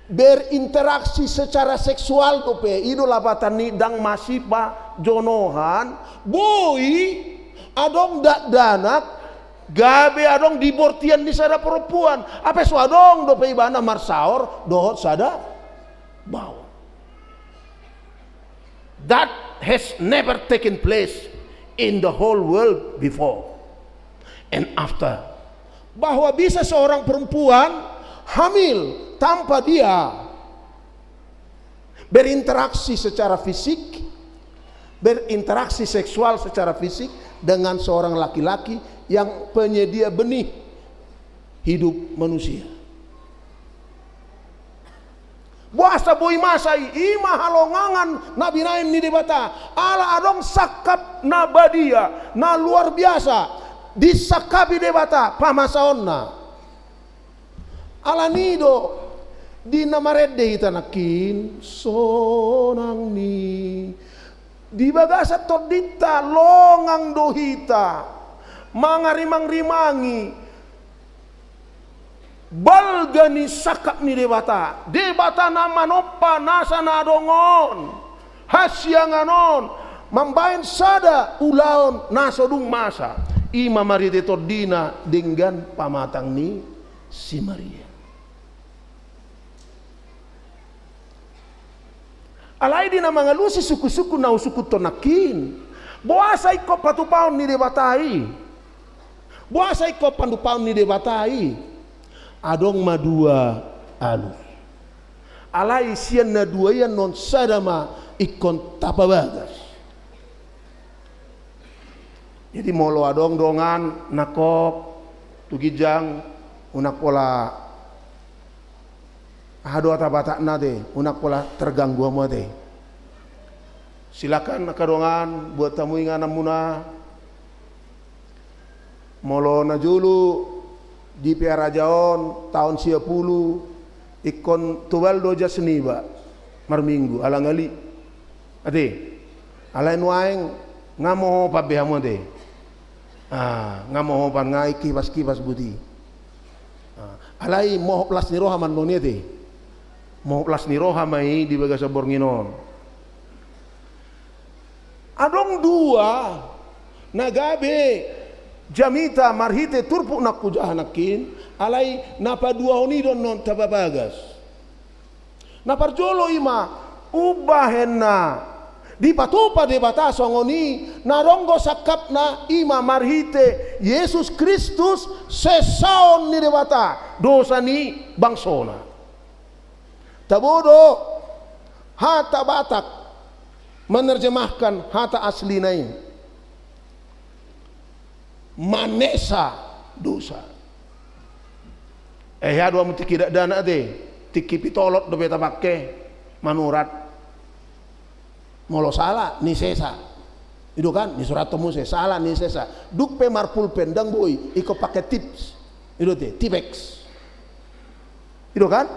berinteraksi secara seksual dope, i do lapatan ni ndang masipajonohan, boi adong dakdanak gabe adong di bortian ni sada parompuan, hape so adong dope ibana marsaor dohot sada baoa. That has never taken place in the whole world before and after. Bahwa bisa seorang perempuan hamil tanpa dia berinteraksi secara fisik, berinteraksi seksual secara fisik dengan seorang laki-laki yang penyedia benih hidup manusia. Boasa boi masa i? I ma halongangan na binahen ni Debata. Ala adong sangkap na badia, na luar biasa disangkapi Debata pamasaonna. Alani do di na marende hita nangkin, sonang ni di bagasan tondinta longang do hita mangarimangrimangi balga ni sangkap ni Debata. Debata na manompa nasa na adong on, hasiangan on, mambahen sada ulaon na so dung masa, i ma marhite tondina denggan pamatang ni si Maria. Alai di na mangalusi sungkunsungkun na husungkunhon nangkin, boasa ingkon patupaon ni Debata i? Boasa ingkon patupaon ni Debata i? Adong ma dua alu. Alai sian na dua i annon sada ma ingkon tapabagas. Jadi molo adong dongan nangkok tu ginjang, unang pola, aha do hata Batakna ate, unang pola terganggu hamu ate. Silakan angka dongan, buat hamu ingananmuna. Molo na jolo di Pearaja on taon sia pulu, ingkon tobal do jas niba marminggu, ala ngali. Ate, alai nuaeng nga mohopan be hamu ate. Ah, nga mohopan, nga ingkipaskipas buti. Ah, alai mohop las ni roha ma annon i ate. Mohop las ni roha ma i di bagasan borngin on. Adong dua na gabe jamita marhite turpuk na hujaha nangkin, alai na paduahon i do annon tapabagas. Na parjolo i ma umbahen na dipatupa Debata songon i, na adong do sangkapna, i ma marhite Jesus Kristus sesaon ni Debata dosa ni bangsona. Tabo do hata Batak menerjemahkan hata aslina i, manesa dosa. Eh, hea do hamu tingki dakdanak ate, tingki pitolot dope tapangke manurat. Molo sala, nisesa. I do kan, nisurathon muse, sala, nisesa. Dung pe marpulpen ndang boi, ingkon pake tips. I do ate, tipex. I do kan?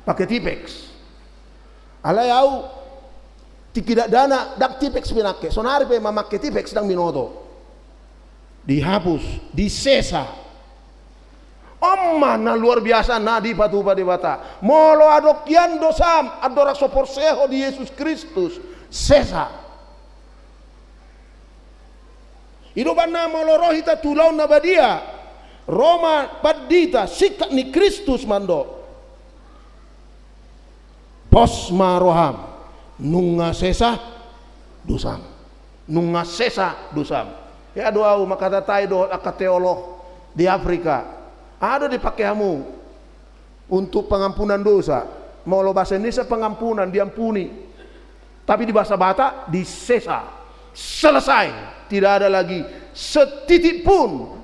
Pake tipex. Alai au tingki dakdanak ndang tipex pinangke. Sonari pe mamangke tipex ndang binoto. Dihapus, disesa. On ma na luar biasa na dipatupa Debata. Molo adong hian dosam, andorang so porsea ho di Jesus Kristus, sesa. I do umbahen na molo ro hita tu ulaon na badia, ro ma pandita, singkat ni Kristus mandok, pos ma roham. Nunga sesa dosam. Nunga sesa dosam. Ia do ahu mangkatatai dohot angka teolog di Afrika. Aha do dipake hamu untuk pengampunan dosa? Molo bahasa Indonesia pengampunan, diampuni. Tapi di bahasa Batak, disesa. Selesai. Tidak ada lagi setitik pun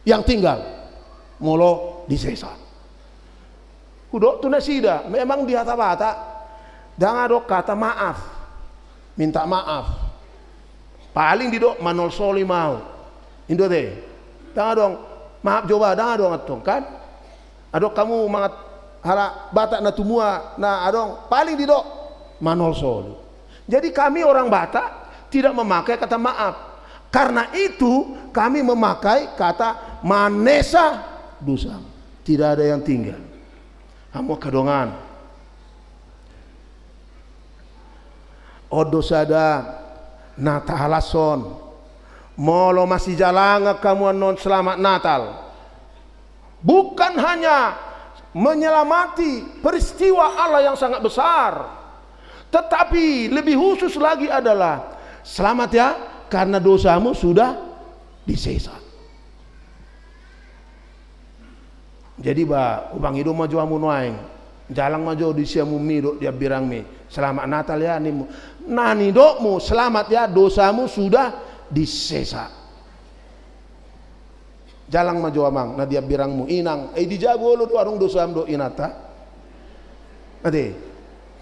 yang tinggal. Molo disesa. Hudok tu nasida, memang di hata Batak, ndang adong kata maaf. Minta maaf. Paling didok manolsoli ma ahu. I do ate. Ndang adong, maaf jo ba, ndang adong antong, kan? Adong hamu mangat halak Batak na tumua, na adong, paling didok manolsoli. Jadi kami orang Batak tidak memakai kata maaf. Karena itu kami memakai kata manesa dosam. Tidak ada yang tinggal. Hamu angka dongan. On do sada na tahalashon. Molo masijalangan hamu annon Selamat Natal, bukan hanya menyelamati peristiwa Allah yang sangat besar, tetapi lebih khusus lagi adalah selamat ya, karena dosamu sudah disesa. Jadi ba, hupangido ma jo hamu nuaeng. Jalang ma jo di siamunmi dohot di hambirangmi. Selamat Natal ya, ninmu. Na nidokmu selamat ya, dosamu sudah disesa. Jalang ma jo amang, na di hambirangmu, inang. Eh, di jabu olo do adong dosam dohot inanta. Ate.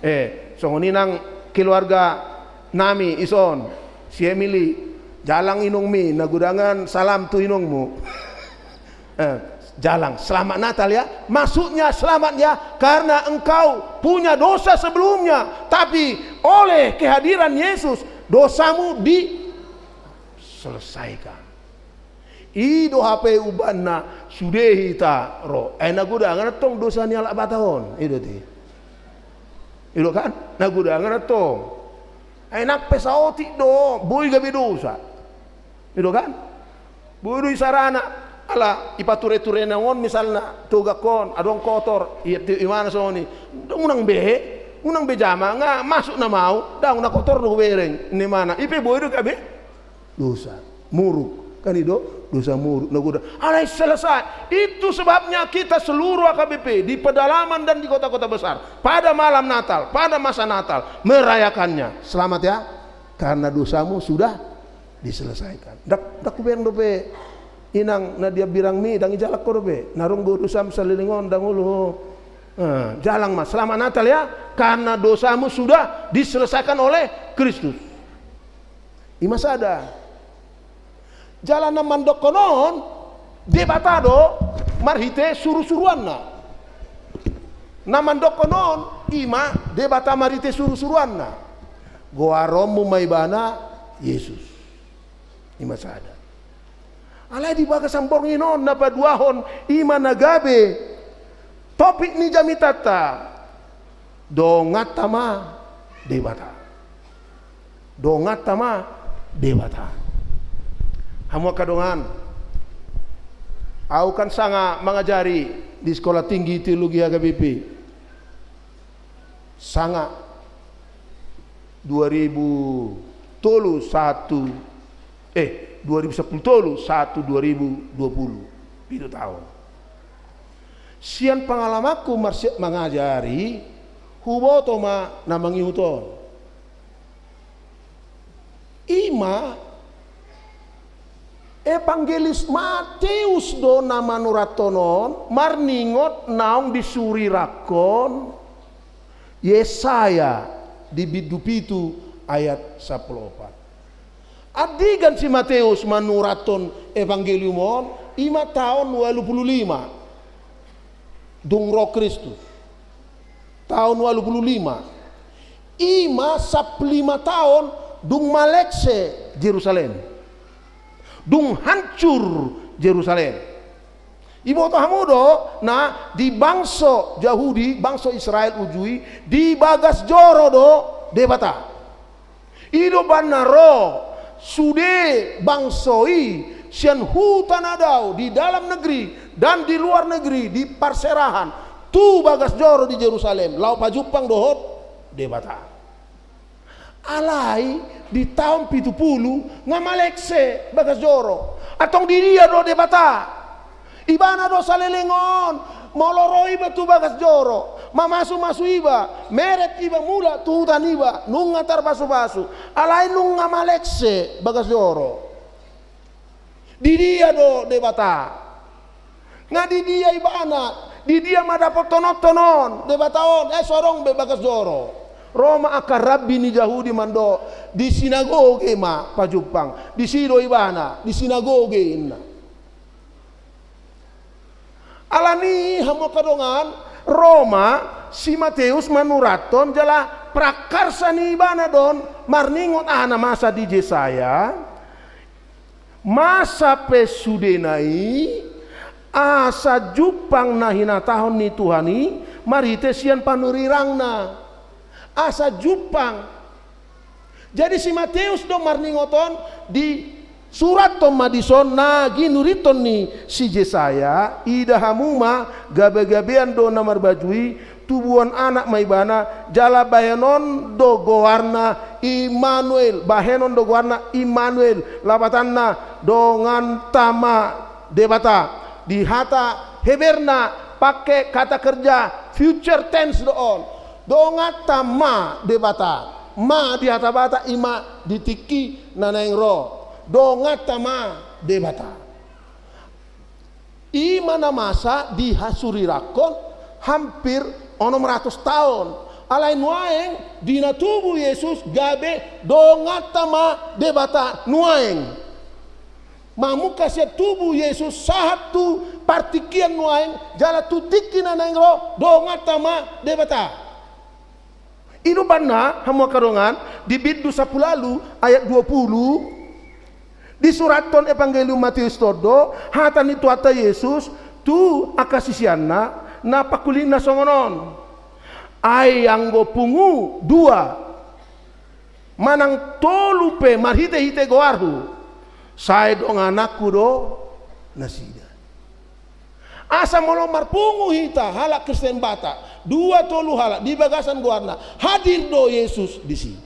Eh, songon i nang keluarga nami ison, si Emily, jalang inongmi, na godangan salam tu inongmu. Eh, jalang, selamat Natal ya. Maksudnya selamat ya, karena engkau punya dosa sebelumnya, tapi oleh kehadiran Yesus, dosamu diselesaikan. I do hape umbahen na sude hita ro. Ai na godangan antong dosa ni halak Batak on. I do ate. I do kan? Na godangan antong. Ai nang pe saotik do, boi gabe dosa. I do kan? Boi do isarana. Ala, ipature-ture na on misalna, togak on, adong kotor, ia tu imana songon i. Unang be, unang be jama, nga masuk na mau, ndang, na kotor do hubereng, ni imana. I pe boi do gabe dosa muruk, kan i do, dosa muruk, na godangan. Alai selesai. Itu sebabnya kita seluruh H K B P di pedalaman dan di kota-kota besar pada malam Natal, pada masa Natal merayakannya. Selamat ya, karena dosamu sudah diselesaikan. Ndang, ndang hubereng dope inang na di hambirangmi, ndang ijalang ho dope. Na adong do dosam saleleng on, ndang olo ho. Eh, jalang ma, selamat Natal ya, karena dosamu sudah diselesaikan oleh Kristus. I ma sada. Jala na mandokkon on, Debata do marhite suru-suruanna. Na mandokkon on, i ma Debata marhite suru-suruanna. Goaronmu ma ibana Jesus. I ma sada. Alai di bagasan borngin on na paduahon, i ma na gabe topik ni jamitanta, donganta ma Debata. Donganta ma Debata. Hamu angka dongan, ahu kan sanga mangajari di Sekolah Tinggi Teologi H K B P. Sanga dua ribu tolu sahat tu, eh, dua ribu sampulu tolu sahat tu dua ribu dua pulu, pitu taon. Sian pangalamanku marsiap mangajari, huboto ma na mangihut on. I ma Evangelius Mateus do na manurathon on, marningot naung disurirangkon Yesaya di bindu pitu ayat sampulu opat. Andigan si Mateus manurathon Evangelium on, i ma taon ualu pulu lima dung ro Kristus. Taon ualu pulu lima. I ma sampulu lima taon dung malekse Jerusalem. Dung hancur Jerusalem. Iboto hamu do, na di bangso Jahudi, bangso Israel uju i, di bagas joro do Debata. I do umbahen na ro sude bangso i sian huta na dao di dalam negeri dan di luar negeri, di parserahan tu bagas joro di Jerusalem, laho pajumpang dohot Debata. Alai di taon pitu pulu nga malekse bagas joro. Antong di dia do Debata? Ibana do saleleng on. Molo ro iba tu bagas joro, mamasumasu iba, meret iba mulak tu huta niba, nunga tarpasupasu, alai nunga malekse bagas joro. Di dia do Debata? Nga di dia ibana? Di dia ma dapothononhon on Debata on? Eh, so adong be bagas joro. Ro ma angka rabbi ni Jahudi mandok, di sinagoge ma pajumpang. Disi do ibana, di sinagoge, inna. Alani i, hamu angka dongan, ro ma si Mateus manurathon jala prakarsa ni ibana do on marningot aha na masa di Jesaya, masa pe sudena i, asa jumpang na hinatahon ni Tuhan i marhite sian panurirangna. Asa jumpang. Jadi si Mateus do marningot on, disurathon ma dison na ginurithon ni si Jesaya, ida hamu ma, gabegabean do na marbaju i, tubuhon anak ma ibana, jala bahenon do goarna Immanuel, bahenon do goarna Immanuel, lapatanna donganta ma Debata. Di hata Heberna pake kata kerja future tense do on. Donganta ma Debata. Ma di hata Batak i ma di tingki na naeng ro. Donganta ma Debata. I ma na masa dihasurirangkon hampir onom ratus taon. Alai nuaeng di na tubu Jesus gabe donganta ma Debata nuaeng. Mamungka sian tubu Jesus sahat tu partingkian nuaeng, jala tu tingki na naeng ro, donganta ma Debata. I do umbahen na, hamu angka dongan, di bindu sampulu ualu ayat dua pulu, disurathon Evangelium Mateus on do, hata ni Tuhanta Jesus tu angka siseanna na pangkulinna songon on. Ai anggo pungu dua manang tolu pe marhitehite goarhu, sai dongananku do nasida. Asa molo marpungu hita halak Kristen Batak, dua tolu halak di bagasan goarna, hadir do Jesus disi.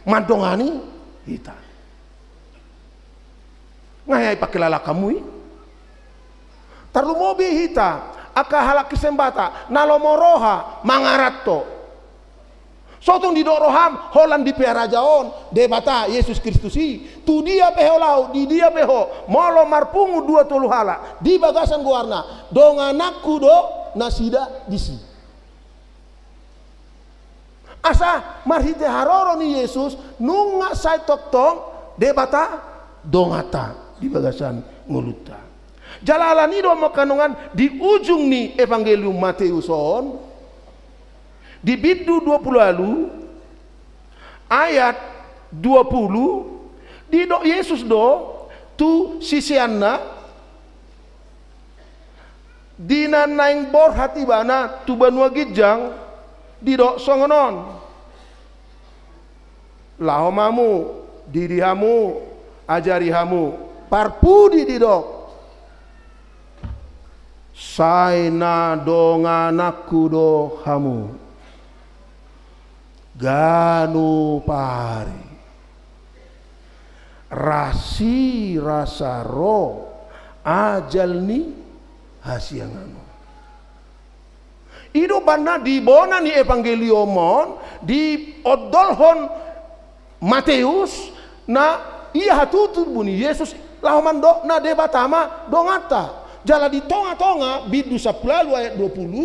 Mandongani hita. Nga hea ipangkilala hamu i? Tarlumobi hita angka halak Kristen Batak na lomo roha mangaranto. So tung didok roham holan di Pea Raja on, Debata, Jesus Kristus i. Tu dia pe ho laho, di dia pe ho, molo marpungu dua tolu halak di bagasan goarna, dongananku do nasida disi. Asa marhite haroro ni Jesus, nunga sai tongtong Debata donganta di bagasan ngolunta. Jala alani i do hamu angka dongan, di ujung ni Evangelium Mateus on, di bindu dua pulu ualu ayat dua pulu, didok Jesus do tu siseanna, di na naeng borhat ibana tu banua ginjang, didok songon on: Laho ma hamu, didi hamu, ajari hamu. Parpudi didok: Sai na dongananku do hamu ganup ari. Rasirasa ro ajal ni hasiangan on. I do umbahen na di bona ni Evangelium on, diondolhon Mateus na ia hatutubu ni Jesus laho mandok na Debata ma donganta. Jala di tongatonga bindu sampulu ualu ayat dua pulu,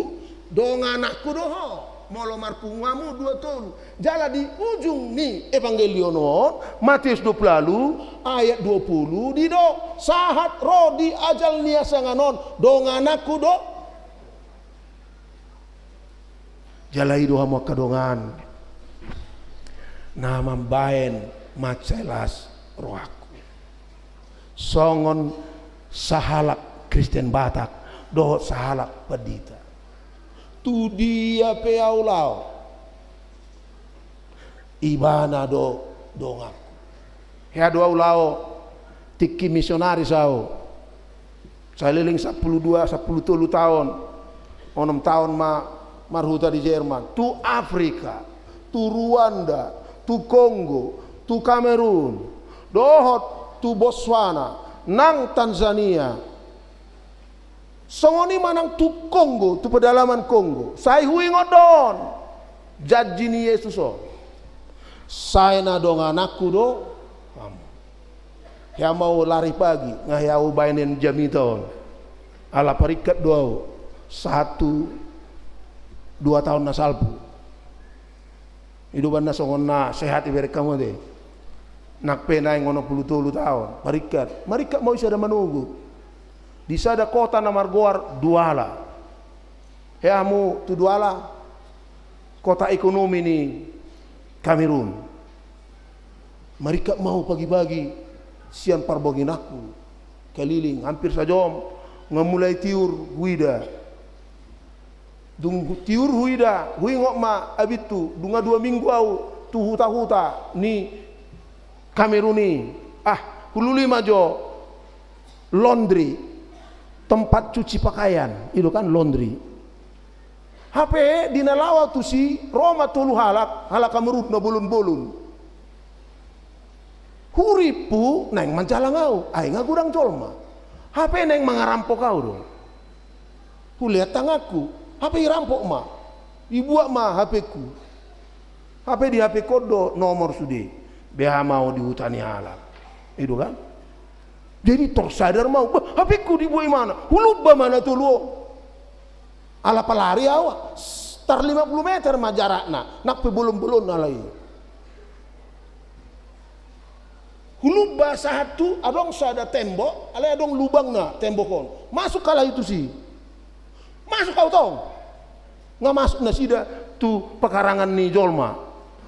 dongananku do ho molo marpungu hamu dua tolu. Jala di ujung ni Evangelion on, Mateus dua pulu ualu ayat dua pulu, didok: Sahat ro di ajal ni hasiangan on, dongananku do. Jala i do hamu angka dongan na mambahen mansai las rohangku songon sahalak Kristen Batak dohot sahalak pandita. Tu dia pe ahu laho, Ibana do donganku. Hea do ahu laho tingki misionaris ahu. Saleleng sampulu dua, sampulu tolu taon. Onom taon ma marhuta di Jerman. Tu Afrika, tu Rwanda, tu Kongo, tu Kamerun, dohot tu Botswana, nang Tanzania. Songon i ma nang tu Kongo, tu pedalaman Kongo. Sai huingot do on janji ni Jesus on. Sai na dongananku do hamu. Hea ma au lari pagi, nga hea au baenon jamita on. Ala paringkat do au, sahat tu dua taon na salpu. I do umbahen na songon na sehat ibereng hamu ate. Nang pe naeng onom pulu tolu taon, paringkat. Maringkat ma au i sada manogot. Di sada kota na margoar Duala. Hea hamu tu Duala, kota ekonomi ni Kamerun. Maringkat ma au pagi-pagi sian parboginanku. Kaliling, hampir sajom, nga mulai tiur huida. Dung tiur huida, huingot ma abithu, dung nga dua minggu au tu huta-huta ni Kamerun i. Ah, hulului ma jo laundry, tempat cuci pakaian, i do kan laundry. Hape di na laho au tusi, ro ma tolu halak, halak Kamerun na bolon-bolon. Hurimpu naeng manjalang au, ai nga godang jolma. Hape naeng mangarampok au do. Hulean tanganku, hape irampok ma. Ibuat ma hapengku. Hape di hapengku on do nomor sude. Beha ma au di huta ni halak. I do kan? Jadi tor sadar ma au, bah, hapengku dibuat imana. Hulumba ma na tolu on. Ala palari au, sekitar lima puluh meter ma jarakna, nang pe bolon-bolon alai. Hulumba sahat tu adong sada tembok, alai adong lubangna tembok on. Masuk halak i tusi. Masuk au tong. Nga masuk nasida tu pekarangan ni jolma.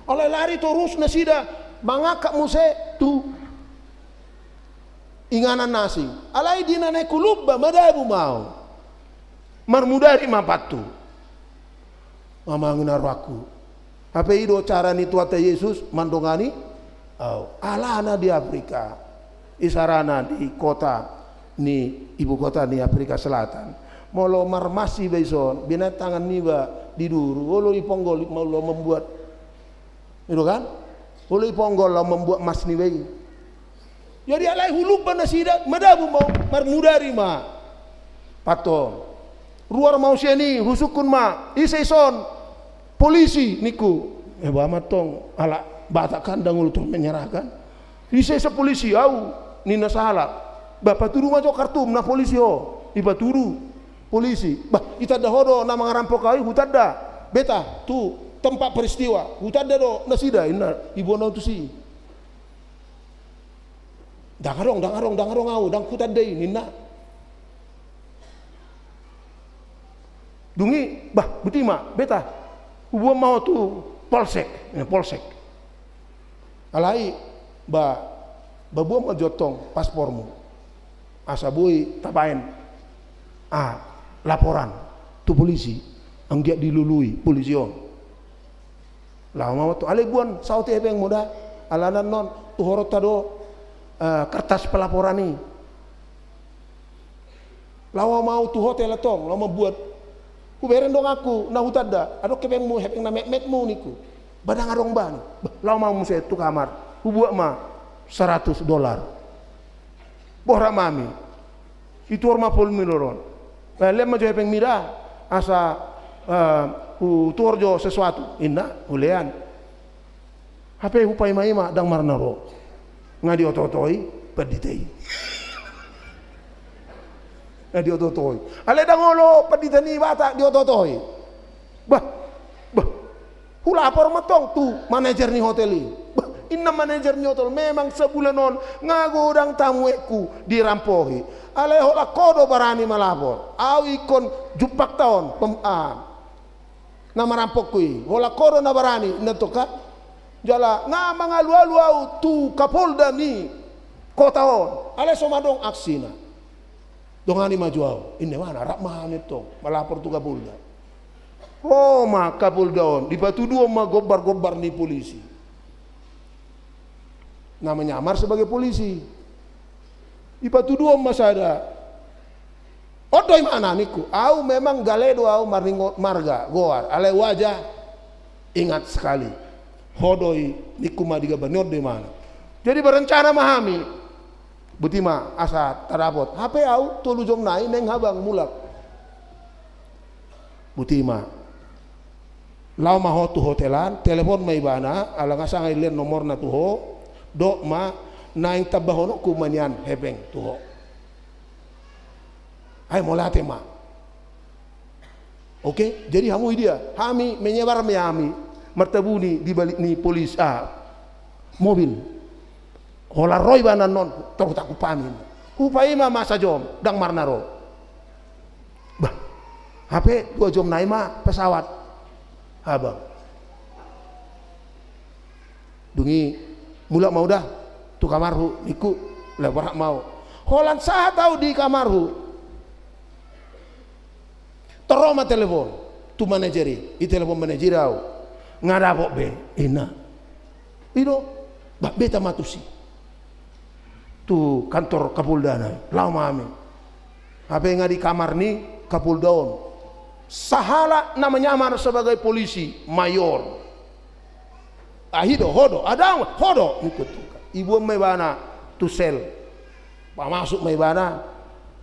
Alai lari torus nasida mangangkat muse tu inganan na asing. Alai di na naeng hulumba madabu ma au. Marmudari ma pathu. Mamangina rohangku. Hape i do cara ni Tuhanta Jesus mandongani au. Alana di Afrika. Isarana di kota ni ibu kota ni Afrika Selatan. Molo marmas iba dison, binahen tangan niba di duru, olo iponggol, molo membuat. I do kan? Olo iponggol laho membuat mas niba i. Jadi alai hulumba nasida, madabu ma au, marmudari ma. Pathu. Ruar ma au sian i, husungkun ma, ise ison? Polisi, ningku. Eh, bah, amang tong, halak Batak kan, ndang olo tor menyerah kan. Ise ison polisi? Au, ninna sahalak. Bah, patudu ma jo kartum na polisi ho. Ipatudu. Polisi. Bah, itanda ho do na mangarampok au i? Hutanda. Beta, tu tempat peristiwa. Hutanda do nasida, inna, iboan au tusi. Ndang adong, ndang adong, ndang adong au, ndang hutanda i, ninna. Dung i, bah, buti ma, beta. Huboan ma ho tu polsek, eh, polsek. Alai, bah, bah, boan ma jo tong paspormu. Asa boi tabaen, ah, laporan tu polisi, anggiat dilului polisi on. Laho ma au tu, alai boan saotik hepengmu da, alana annon, tuhoronta do, eh, kertas pelaporan i. Laho ma au tu hotel tong, laho mambuat. Hubereng donganku, na hutanda, adong hepengmu, hepeng na metmetmu, ningku. Bah, ndang adong bah, ni. Bah, laho ma au muse tu kamar, hubuat ma saratus dolar. Boha ma hami. Ituhor ma formulirhon. Eh, lean ma jo hepengmi da, asa, eh, hutuhor jo sesuatu, inna, hulean. Hape hupaima-ima, ndang marna ro. Nga dioto-otoi pandita i. Nga dioto-otoi. Alai ndang olo pandita ni Batak dioto-otoi. Bah, bah. Hulapor ma tong tu manajer ni hotel i. Bah, inna manajer ni hotel, memang sabulan on nga godang tamuengku dirampohi. Alai holan ho do barani malapor. Au ingkon jumpangta on, pem-, ah, na marampokku i. Holan ho do na barani, inna tong kan. Jala nga mangalualu au tu Kapolda ni kota on. Alai so mandok aksina. Dongani ma jo au. Inna imana, rap ma hami tong malapor tu Kapolda. Ro ma Kapolda on, dipatuduhon ma gombar-gombar ni polisi. Na menyamar sebagai polisi. Dipatuduhon ma sada. On do imana, ningku. Au memang gale do au maringot marga, goar. Alai wajah ingat sekali. Ho do i, ningku ma di gabar ni on do imana. Jadi berencana ma hami. Boti ma asa tadapot. Hape au tolu jom nai naeng habang mulak. Boti ma. Laho ma ho tu hotelan, telepon ma ibana, ala nga sanga ilean nomorna tu ho, dok ma, naeng tambahononku ma nian hepeng tu ho. Ai mauliate ma. Oke, jadi hamu i dia, hami menyebar ma hami, martabuni di balik ni polis, ah, mobil. Holan ro ibana annon, tor hutangkup hami. Hupaima ma sajom, ndang marna ro. Bah, hape dua jom nai ma pesawat. Habang. Dung i, mulak ma au da tu kamarhu, ningku, laho borhat ma au. Holan sahat au di kamarhu. Tor ro ma telepon tu manajer i, ditelepon manajer i au. Nga dapot be, ninna. I do, bah, beta ma tusi. Tu kantor Kapolda nai, laho ma hami. Hape nga di kamar ni Kapolda on. Sahalak na menyamar sebagai polisi, mayor. Ah, i do, ho do, adong, ho do, ningku tu. Iboan ma ibana tu sel. Pamasuk ma ibana,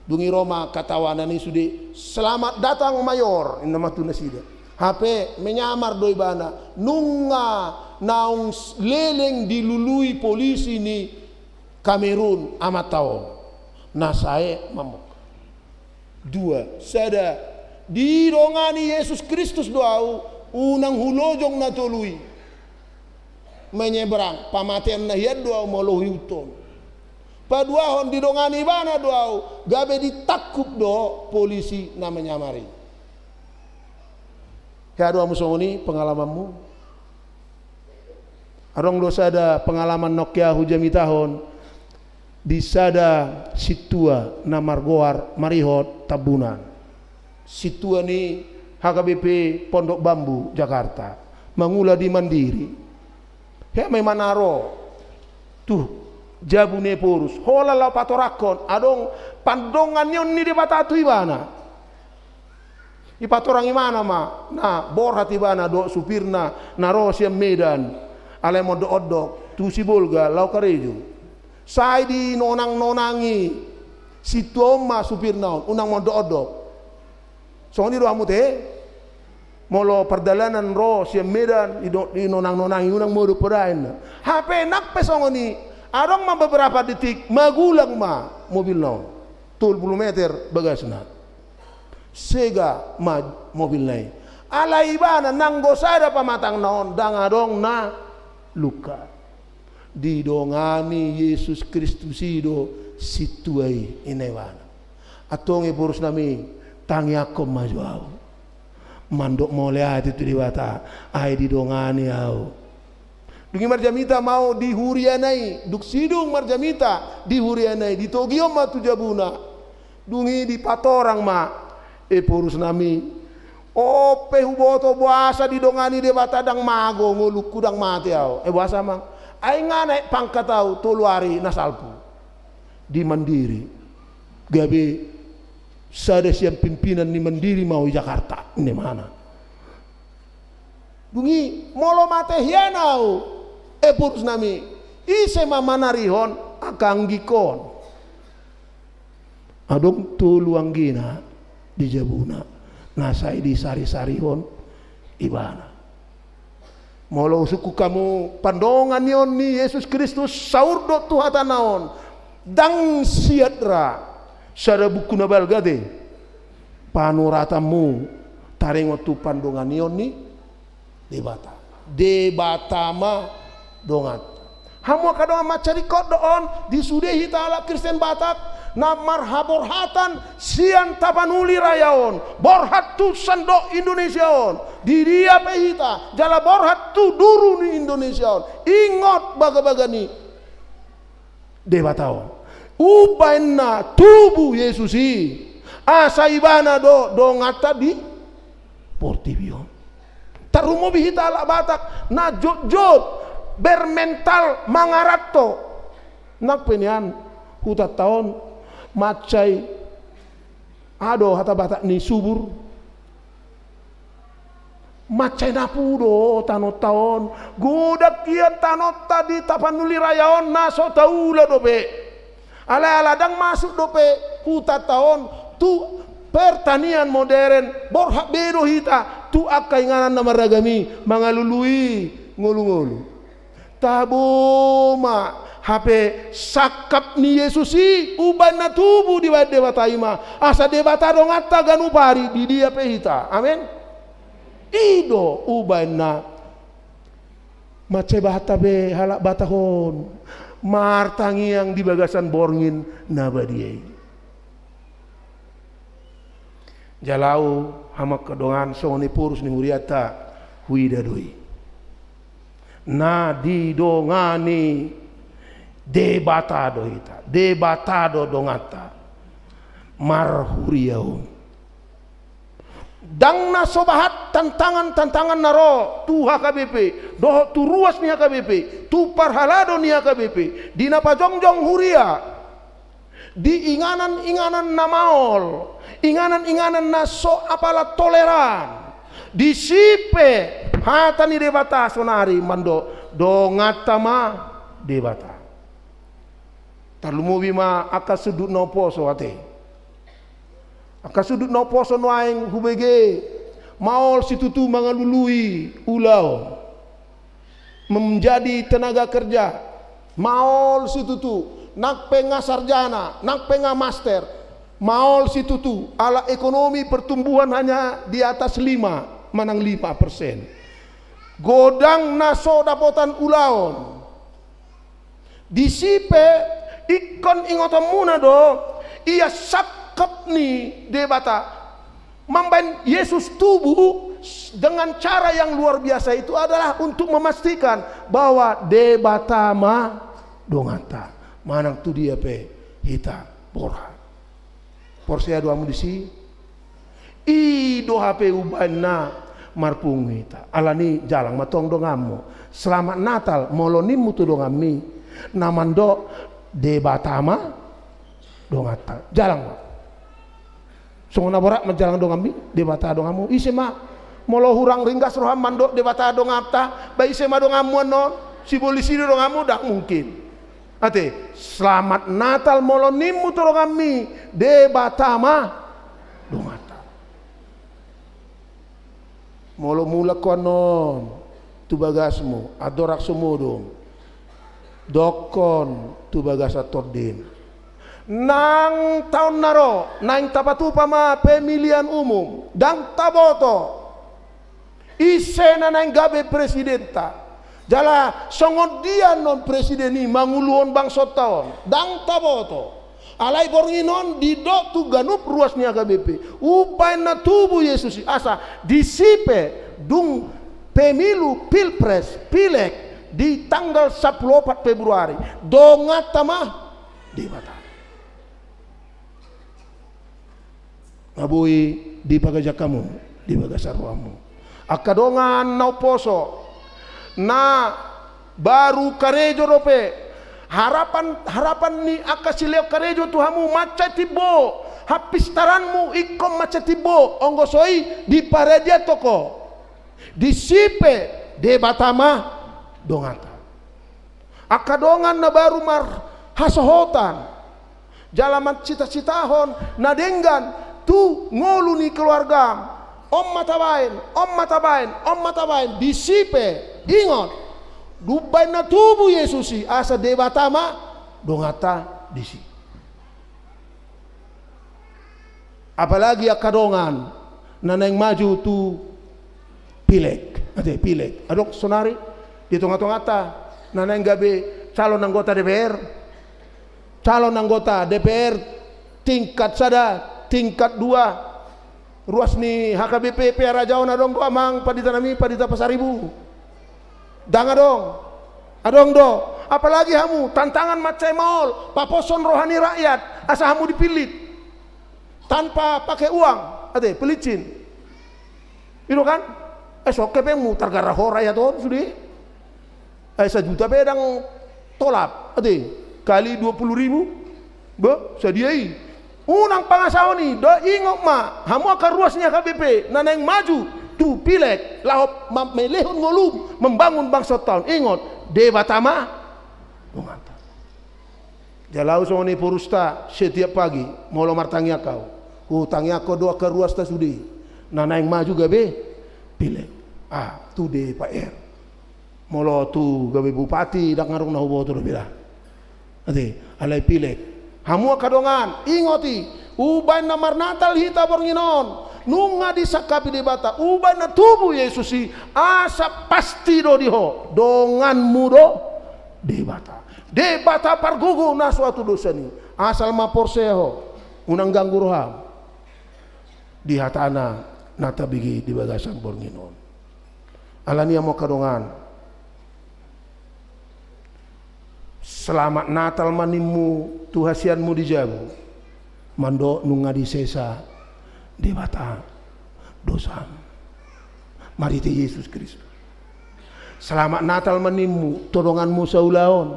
dung i ro ma katawanan i sude, "Selamat datang, Mayor," ninna ma tu nasida. Hape menyamar do ibana, nunga naung s-, leleng dilului polisi ni Kamerun amanta on. Na sae mamuk. Dua, sada, didongani Jesus Kristus do au, unang hulojong na tolu i. Menyeberang, pamatean na hian do au molo huihuthon. Paduahon, didongani ibana do au, gabe ditangkup do polisi na menyamar i. Hea do hamu songon i pengalamanmu? Adong do sada pengalaman na ongke ahu jamitahon di sada sintua na margoar Marihot Tambunan. Sintua ni H K B P Pondok Bambu, Jakarta. Mangula di Mandiri. Hea ma imana ro tu jabu ni Ephorus. Holan laho patorangkon, adong pandonganion ni Debata tu ibana. Dipatorang imana ma, na borhat ibana dohot supirna na ro sian Medan, alai mondok-ondok, tu Sibolga, laho karejo. Sai dinonang-nonangi sintua on ma supirna on, unang mondok-ondok. Songon i do hamu te, molo pardalanan ro sian Medan, dino-, dinonang-nonangi, unang modom poda, ninna. Hape nang pe songon i, adong ma beberapa detik, magulang ma mobilna on. Tolu pulu meter bagasna. Sega ma mobilna i. Alai ibana nanggo sada pamatangna on, ndang adong na luka. Didongani Jesus Kristus i do sintua i, ninna ibana. Antong Ephorus nami, tangiangkon ma jo au. Mandok mauliate tu Debata, ai didongani au. Dung i marjamita ma au di huriana i, dung sidung marjamita di huriana i, ditogion ma tu jabuna. Dung i dipatorang ma, Ephorus nami. On pe huboto boasa didongani Debata, ndang mago ngolungku, ndang mate au. Eh, boasa amang? Ai nga naek pangkat au tolu ari na salpu. Di Mandiri. Gabe sada sian pimpinan ni Mandiri ma au i Jakarta, ninna ibana. Dung i, molo mate hian au, Ephorus nami, ise ma manarihon angka anggingkon? Adong tolu anggina di jabuna, na sai disari-sarihon ibana. Molo husungkun hamu pandonganion ni Jesus Kristus, saur do tu hatana on, ndang siat ra sada buku na balga te panuratanmu taringot tu pandonganion ni Debata. Debata ma donganta. Hamu angka dongan, mansai ringkot do on, di sude hita halak Kristen Batak na marhaborhatan sian Tapanuli Raya on, borhat tu sandok Indonesia on, di dia pe hita, jala borhat tu duru ni Indonesia on, ingot bagabaga ni Debata on. Umbahen na tubu Jesus i, asa ibana do donganta di portibi on. Tarlumobi hita halak Batak na jotjot bermental mangaranto. Nang pe nian hutanta on mansai, aha do hata Batak ni subur? Mansai napu do tanonta on. Godang hian tanonta di Tapanuli Raya on na so taula dope. Alai ala ndang masuk dope hutanta on tu pertanian modern, borhat be do hita tu angka inganan na marragam i, mangalului ngolungolu. Tabo ma hape sangkap ni Jesus i, umbahen na tubu dibahen Debata i ma, asa Debata donganta ganup ari di dia pe hita. Amen. I do umbahen na mansai bahanta be halak Batak on martangiang di bagasan borngin na badia i. Jala ahu, hamu angka dongan, songon i porus ni hurianta, huida do i. Na didongani Debata do hita, Debata do donganta marhuria on. Ndang na so bahat tantangan-tantangan na ro tu H K B P, dohot tu ruas ni H K B P, tu parhalado ni H K B P, di na pajongjong huria, di inganan-inganan na maol, inganan-inganan na so apala toleran. Disi pe hata ni Debata sonari mandok, donganta ma Debata. Tarlumobi ma angka sundut na umposo ate. Angka sundut na umposo nuaeng hubege, maol situtu mangalului ulaon. Menjadi tenaga kerja, maol situtu, nang pe nga sarjana, nang pe nga master, maol situtu, ala ekonomi pertumbuhan hanya di atas lima manang lima persen. Godang na so dapotan ulaon. Disi pe ingkon ingotonmuna do, ia sangkap ni Debata. Mambahen Jesus tubu dengan cara yang luar biasa itu adalah untuk memastikan bahwa Debata ma donganta, manang tu dia pe hita borhat. Porsea do hamu disi? I do hape umbahen na marpungu hita. Alani jalang ma tong donganmu. Selamat Natal molo nimmu tu donganmi, na mandok Debata ma donganta. Jalang ma. Songon na borat manjalang donganmi, Debata donganmu. Ise ma? Molo hurang ringgas roham mandok Debata donganta, ba ise ma donganmu annon? Sibolis i do donganmu? Ndang mungkin. Ate, selamat Natal molo nimmu tu donganmi, Debata ma donganta. Molo mulak ho annon tu bagasmu, andorang so modom, dokkon tu bagasan tondim. Nang taon na ro, naeng tapatupa ma pemilihan umum, ndang taboto ise na naeng gabe presidenta. Jala songon dia annon presiden i manguluhon bangsonta on, ndang taboto. Alai borngin on didok tu ganup ruas ni H K B P, umbahen na tubu Jesus i, asa disi pe dung pemilu pilpres, pileg di tanggal sampulu opat Februari, donganta ma Debata. Nga boi dipaganjang hamu di bagasan rohamu. Angka dongan na umposo, na baru karejo dope, harapan, harapan ni angka silehon karejo tu hamu mansai timbo, hapistaranmu ingkon mansai timbo, anggo so i diparadiathon ho. Disi pe Debata ma donganta. Angka dongan na baru marhasohotan jala mansita-sitahon na denggan tu ngolu ni keluargam. On ma tabaen, on ma tabaen, on ma tabaen, disi pe ingot, umbahen na tubu Jesus i, asa Debata ma donganta disi. Apalagi angka dongan na naeng maju tu pileg, ate, pileg. Adong sonari di tonga-tonganta na naeng gabe calon anggota D P R, calon anggota D P R tingkat sada, tingkat dua, ruas ni H K B P Pearajaon, adong do amang pandita nami, pandita Pasaribu? Ndang adong. Adong do. Apalagi hamu, tantangan mansai maol, paposhon roha ni rakyat asa hamu dipillit. Tanpa pake uang, ate, pelicin. I do kan? Eh, so hepengmu, targara ho rakyat on sude. Eh, sajuta pe ndang tolap, ate, kali dua puluh ribu. Bah, sadia i. Unang pangasahon i, do, ingot ma, hamu angka ruas ni H K B P na naeng maju tu Pilet laho ma-, melehon ngolum, membangun bangso taon. Ingot, Debata ma donganta. Jala au songon i porusta, setiap pagi molo martangiang au, hutangiangkon do angka ruasta sude na naeng maju gabe pilek. Ah, tu D P R. Molo tu gabe bupati, ndang adong na huboto dope da. Ate, alai pilek. Hamu angka dongan, ingot i, umbaen na marnatal hita borngin on, nunga disangkapi Debata, umbaen na tubu Jesus i, asa pasti do di ho, donganmu do Debata. Debata pargogo na so atu dosa ni. Asal ma porsea ho, unang ganggu roham di hatana na tabege di bagasan borngin on. Alani i hamu angka dongan, selamat Natal ma nimmu tu hasianmu di jabu, mandok nunga disesa Debata dosam. Marhite Jesus Kristus. Selamat Natal ma nimmu tu donganmu saulaon,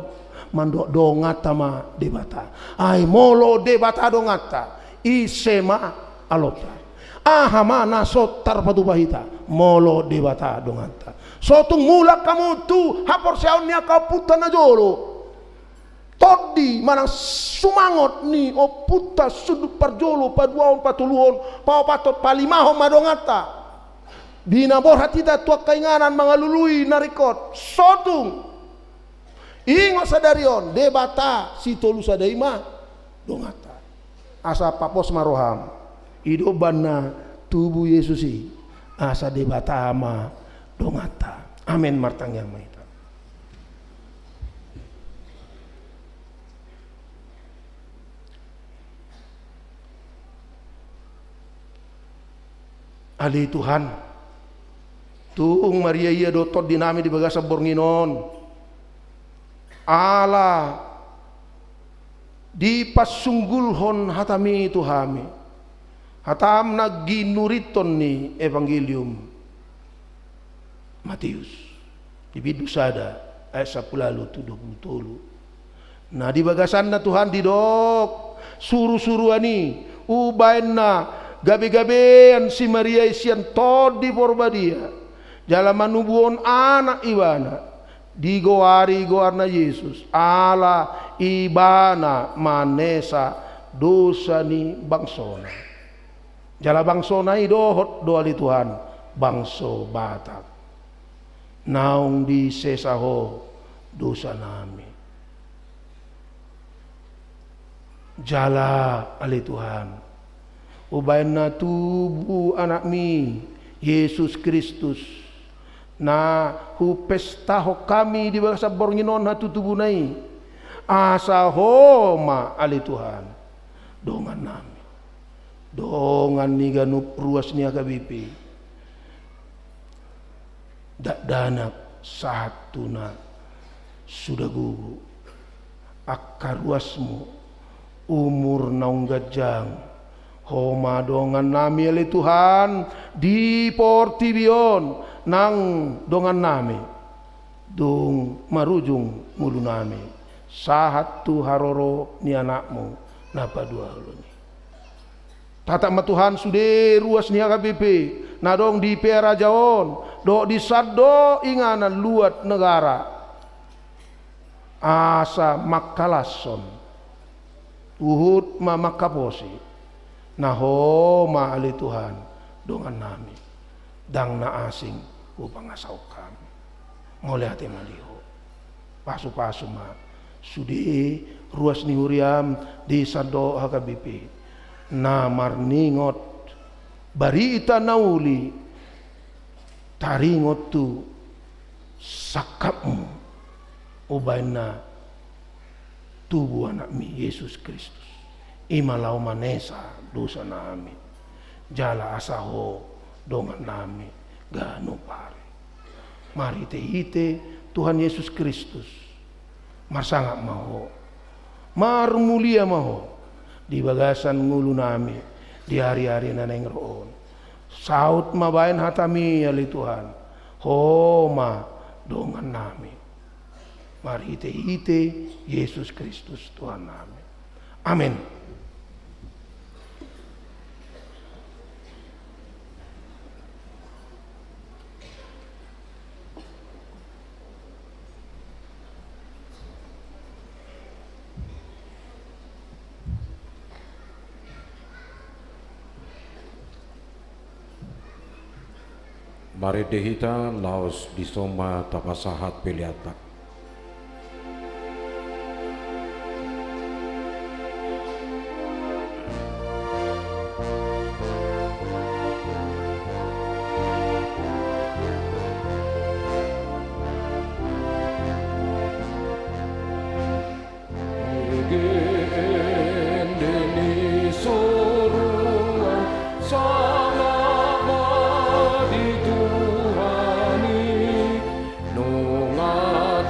mandok donganta ma Debata. Ai molo Debata donganta, ise ma alonta? Aha ma na so tarpatupa hita molo Debata donganta? So tung mulak hamu tu haporseaon ni angka ompunta na jolo. Tondi manang sumangot ni ompunta sundut parjolo, paduahon, patoluhon, paopathon, palimahon ma donganta. Di na borhat hita tu angka inganan mangalului na ringkot, so tung. Ingot sadari on, Debata sitolu sada i ma donganta. Asa papos ma roham. I do umbaen na tubu Jesus i, asa Debata ma donganta. Amen. Martangiang ma hita. Ale Tuhan, tung mariaia do tondinami di bagasan borngin on. Ala dipasunggulhon hatami tu hami, hatam na ginurithon ni Evangelium Mateus, di bindu sada, ayat sampulu ualu tu dua pulu tolu. Na di bagasanna Tuhan didok surusuruan i, umbaen na gabegabean si Maria i sian Tondi Porbadia, jala manubuhon anak ibana, digoari goarna Jesus, ala ibana manesa dosa ni bangsona. Jala bangsona i dohot do ale Tuhan, bangso Batak. Naung disesa Ho dosanami. Jala ale Tuhan, umbaen na tubu anakmi, Jesus Kristus, na hupestahon hami di bagasan borngin on hatutubuna i, asa Ho ma ale Tuhan dongannami. Dongan ni ganup ruas ni H K B P, dakdanak sahat tu na suda gogo, angka ruasmu, umur naung ganjang, Ho ma dongannami ale Tuhan di portibi on, nang dongannami dung marujung ngolunami sahat tu haroro ni anakmu na paduahalon i. Tatap ma Tuhan sude ruas ni H K B P na adong di Pea Raja on dohot di sandok inganan luat negara, asa mangkalashon, huhut ma mangkaposi, na Ho ma ale Tuhan dongannami, ndang na asing hupangasahon hami. Mauliate ma di Ho. Pasupasu ma sude ruas ni huriam di sandok H K B P na marningot barita na uli, taringot tu sangkapmu umbaen na tubu anakmi Jesus Kristus. I ma laho manesa dosanami, jala asa Ho dongannami ganup ari. Marhitehite Tuhan Jesus Kristus, marsangap ma Ho, marmulia ma Ho di bagasan ngolunami di ariari na naeng ro on. Saut ma baen hatami ale Tuhan, Ho ma dongannami. Marhitehite Jesus Kristus Tuhannami. Amen. Marende hita laos dison ma tapasahat peleanta. Ende ni soruan, sangap ma di Tuhan i, nunga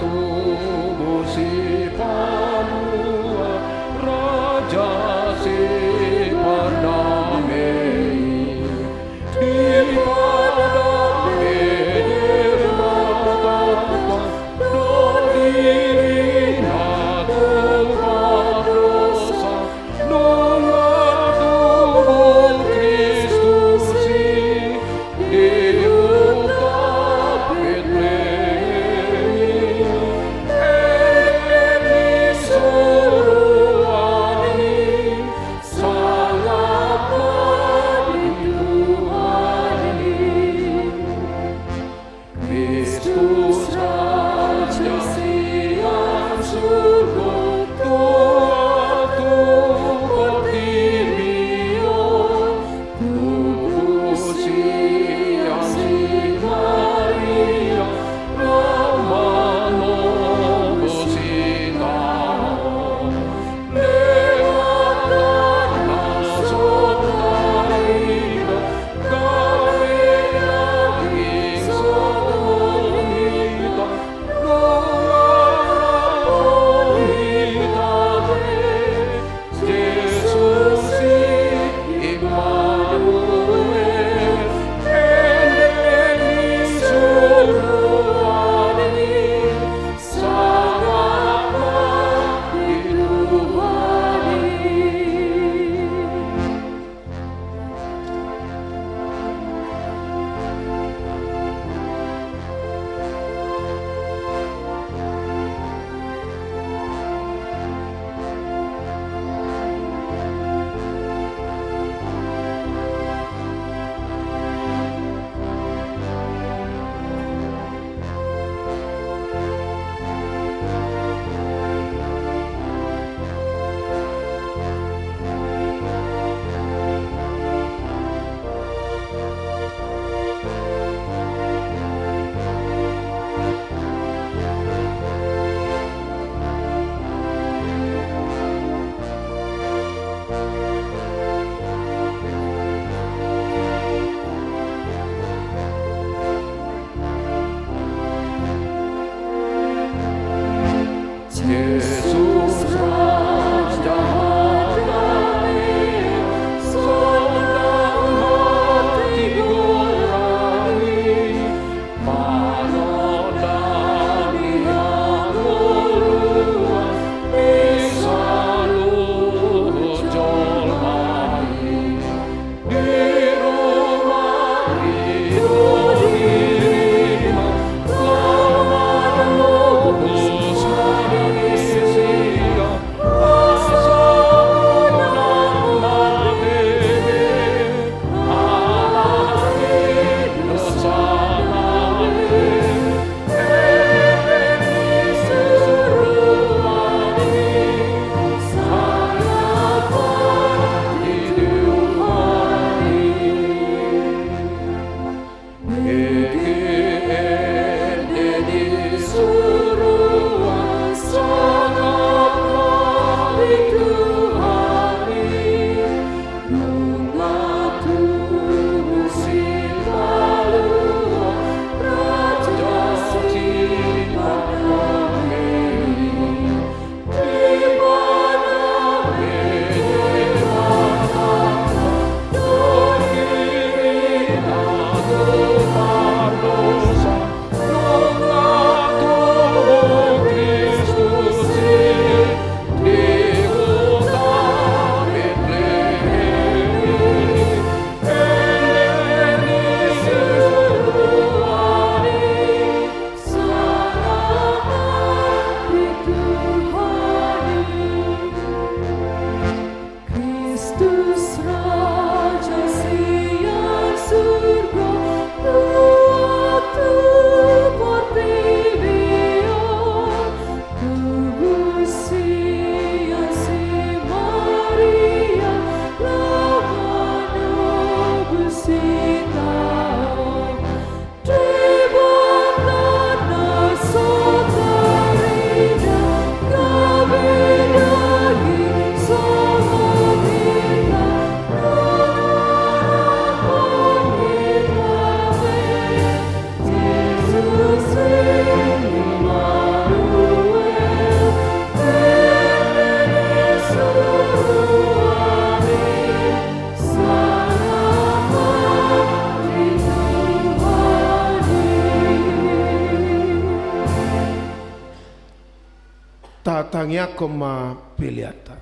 Tangiangkon ma peleanta.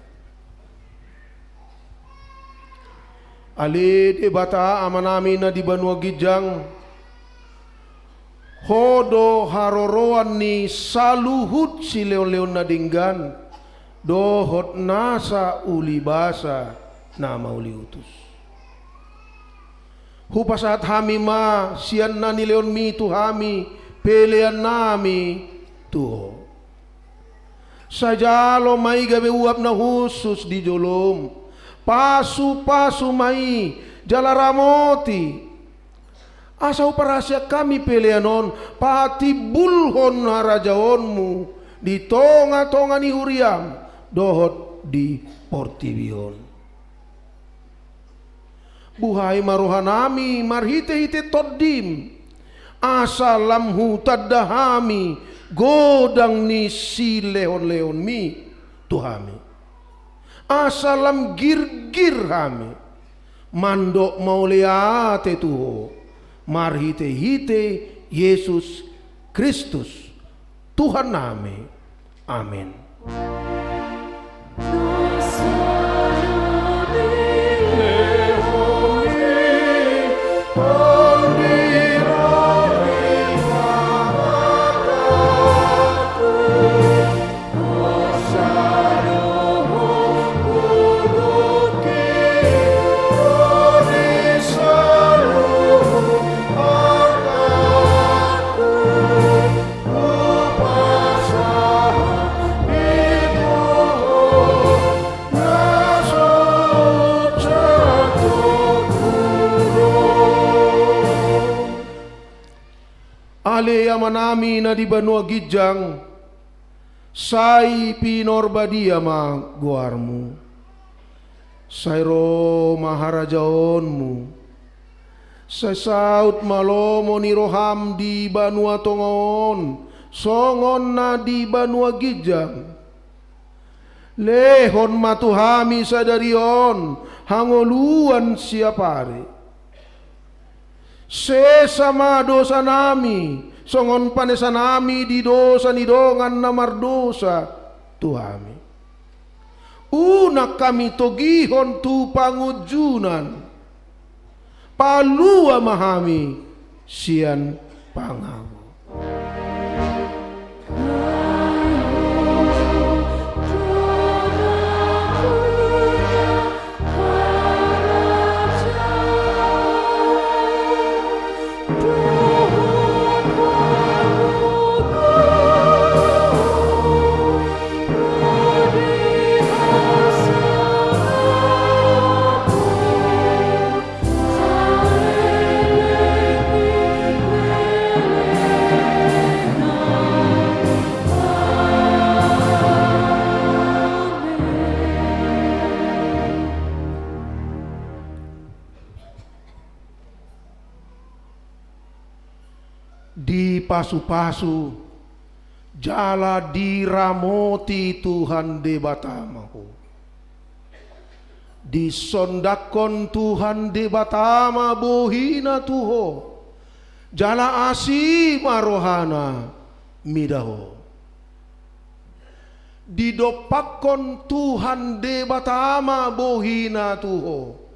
Ale Debata Amanami na di banua ginjang, Ho do haroroan ni saluhut silehonlehon na denggan dohot nasa ulibasa na mauliutus. Hupasahat hami ma sian na nilehonmi tu hami peleannami tu Ho. Sai jalo ma i gabe uap na hushus di jolom. Pasupasu ma i jala ramoti, asa huparhaseang hami pelean on patimbulhon harajaonmu di tongatonga ni huriam dohot di portibi on. Buhai ma rohanami marhitehite Tondim, asa lam hutanda hami godang ni silehonlehonmi tu hami, asa lam girgir hami mandok mauliate tu Ho marhitehite Jesus Kristus Tuhannami. Amen. Ale Amanami na di banua ginjang, sai pinarbadia ma goarmu. Sai ro ma harajaonmu. Sai saut ma lomo ni roham di banua tonga on songon na di banua ginjang. Lehon ma tu hami sadari on hangoluan siapari. Sesa ma dosanami songon panesanami di dosa ni dongan na mardosa tu hami. Unang hami togihon tu pangunjunan. Palua ma hami sian pangago. Dipasupasu jala diramoti Tuhan Debata ma ho. Disondangkon Tuhan Debata ma bohina tu ho, jala asi ma rohana mida ho. Didompakkon Tuhan Debata ma bohina tu ho,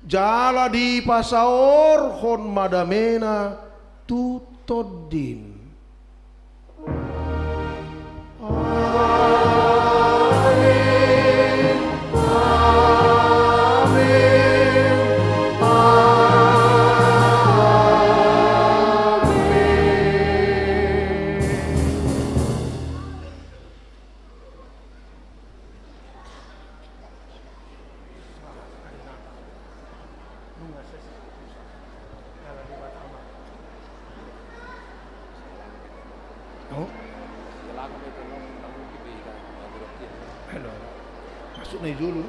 jala dipasaorhon ma damena tu tondim. Amen. Amen. Amen. Oh? Halo. Masuk na i jolo.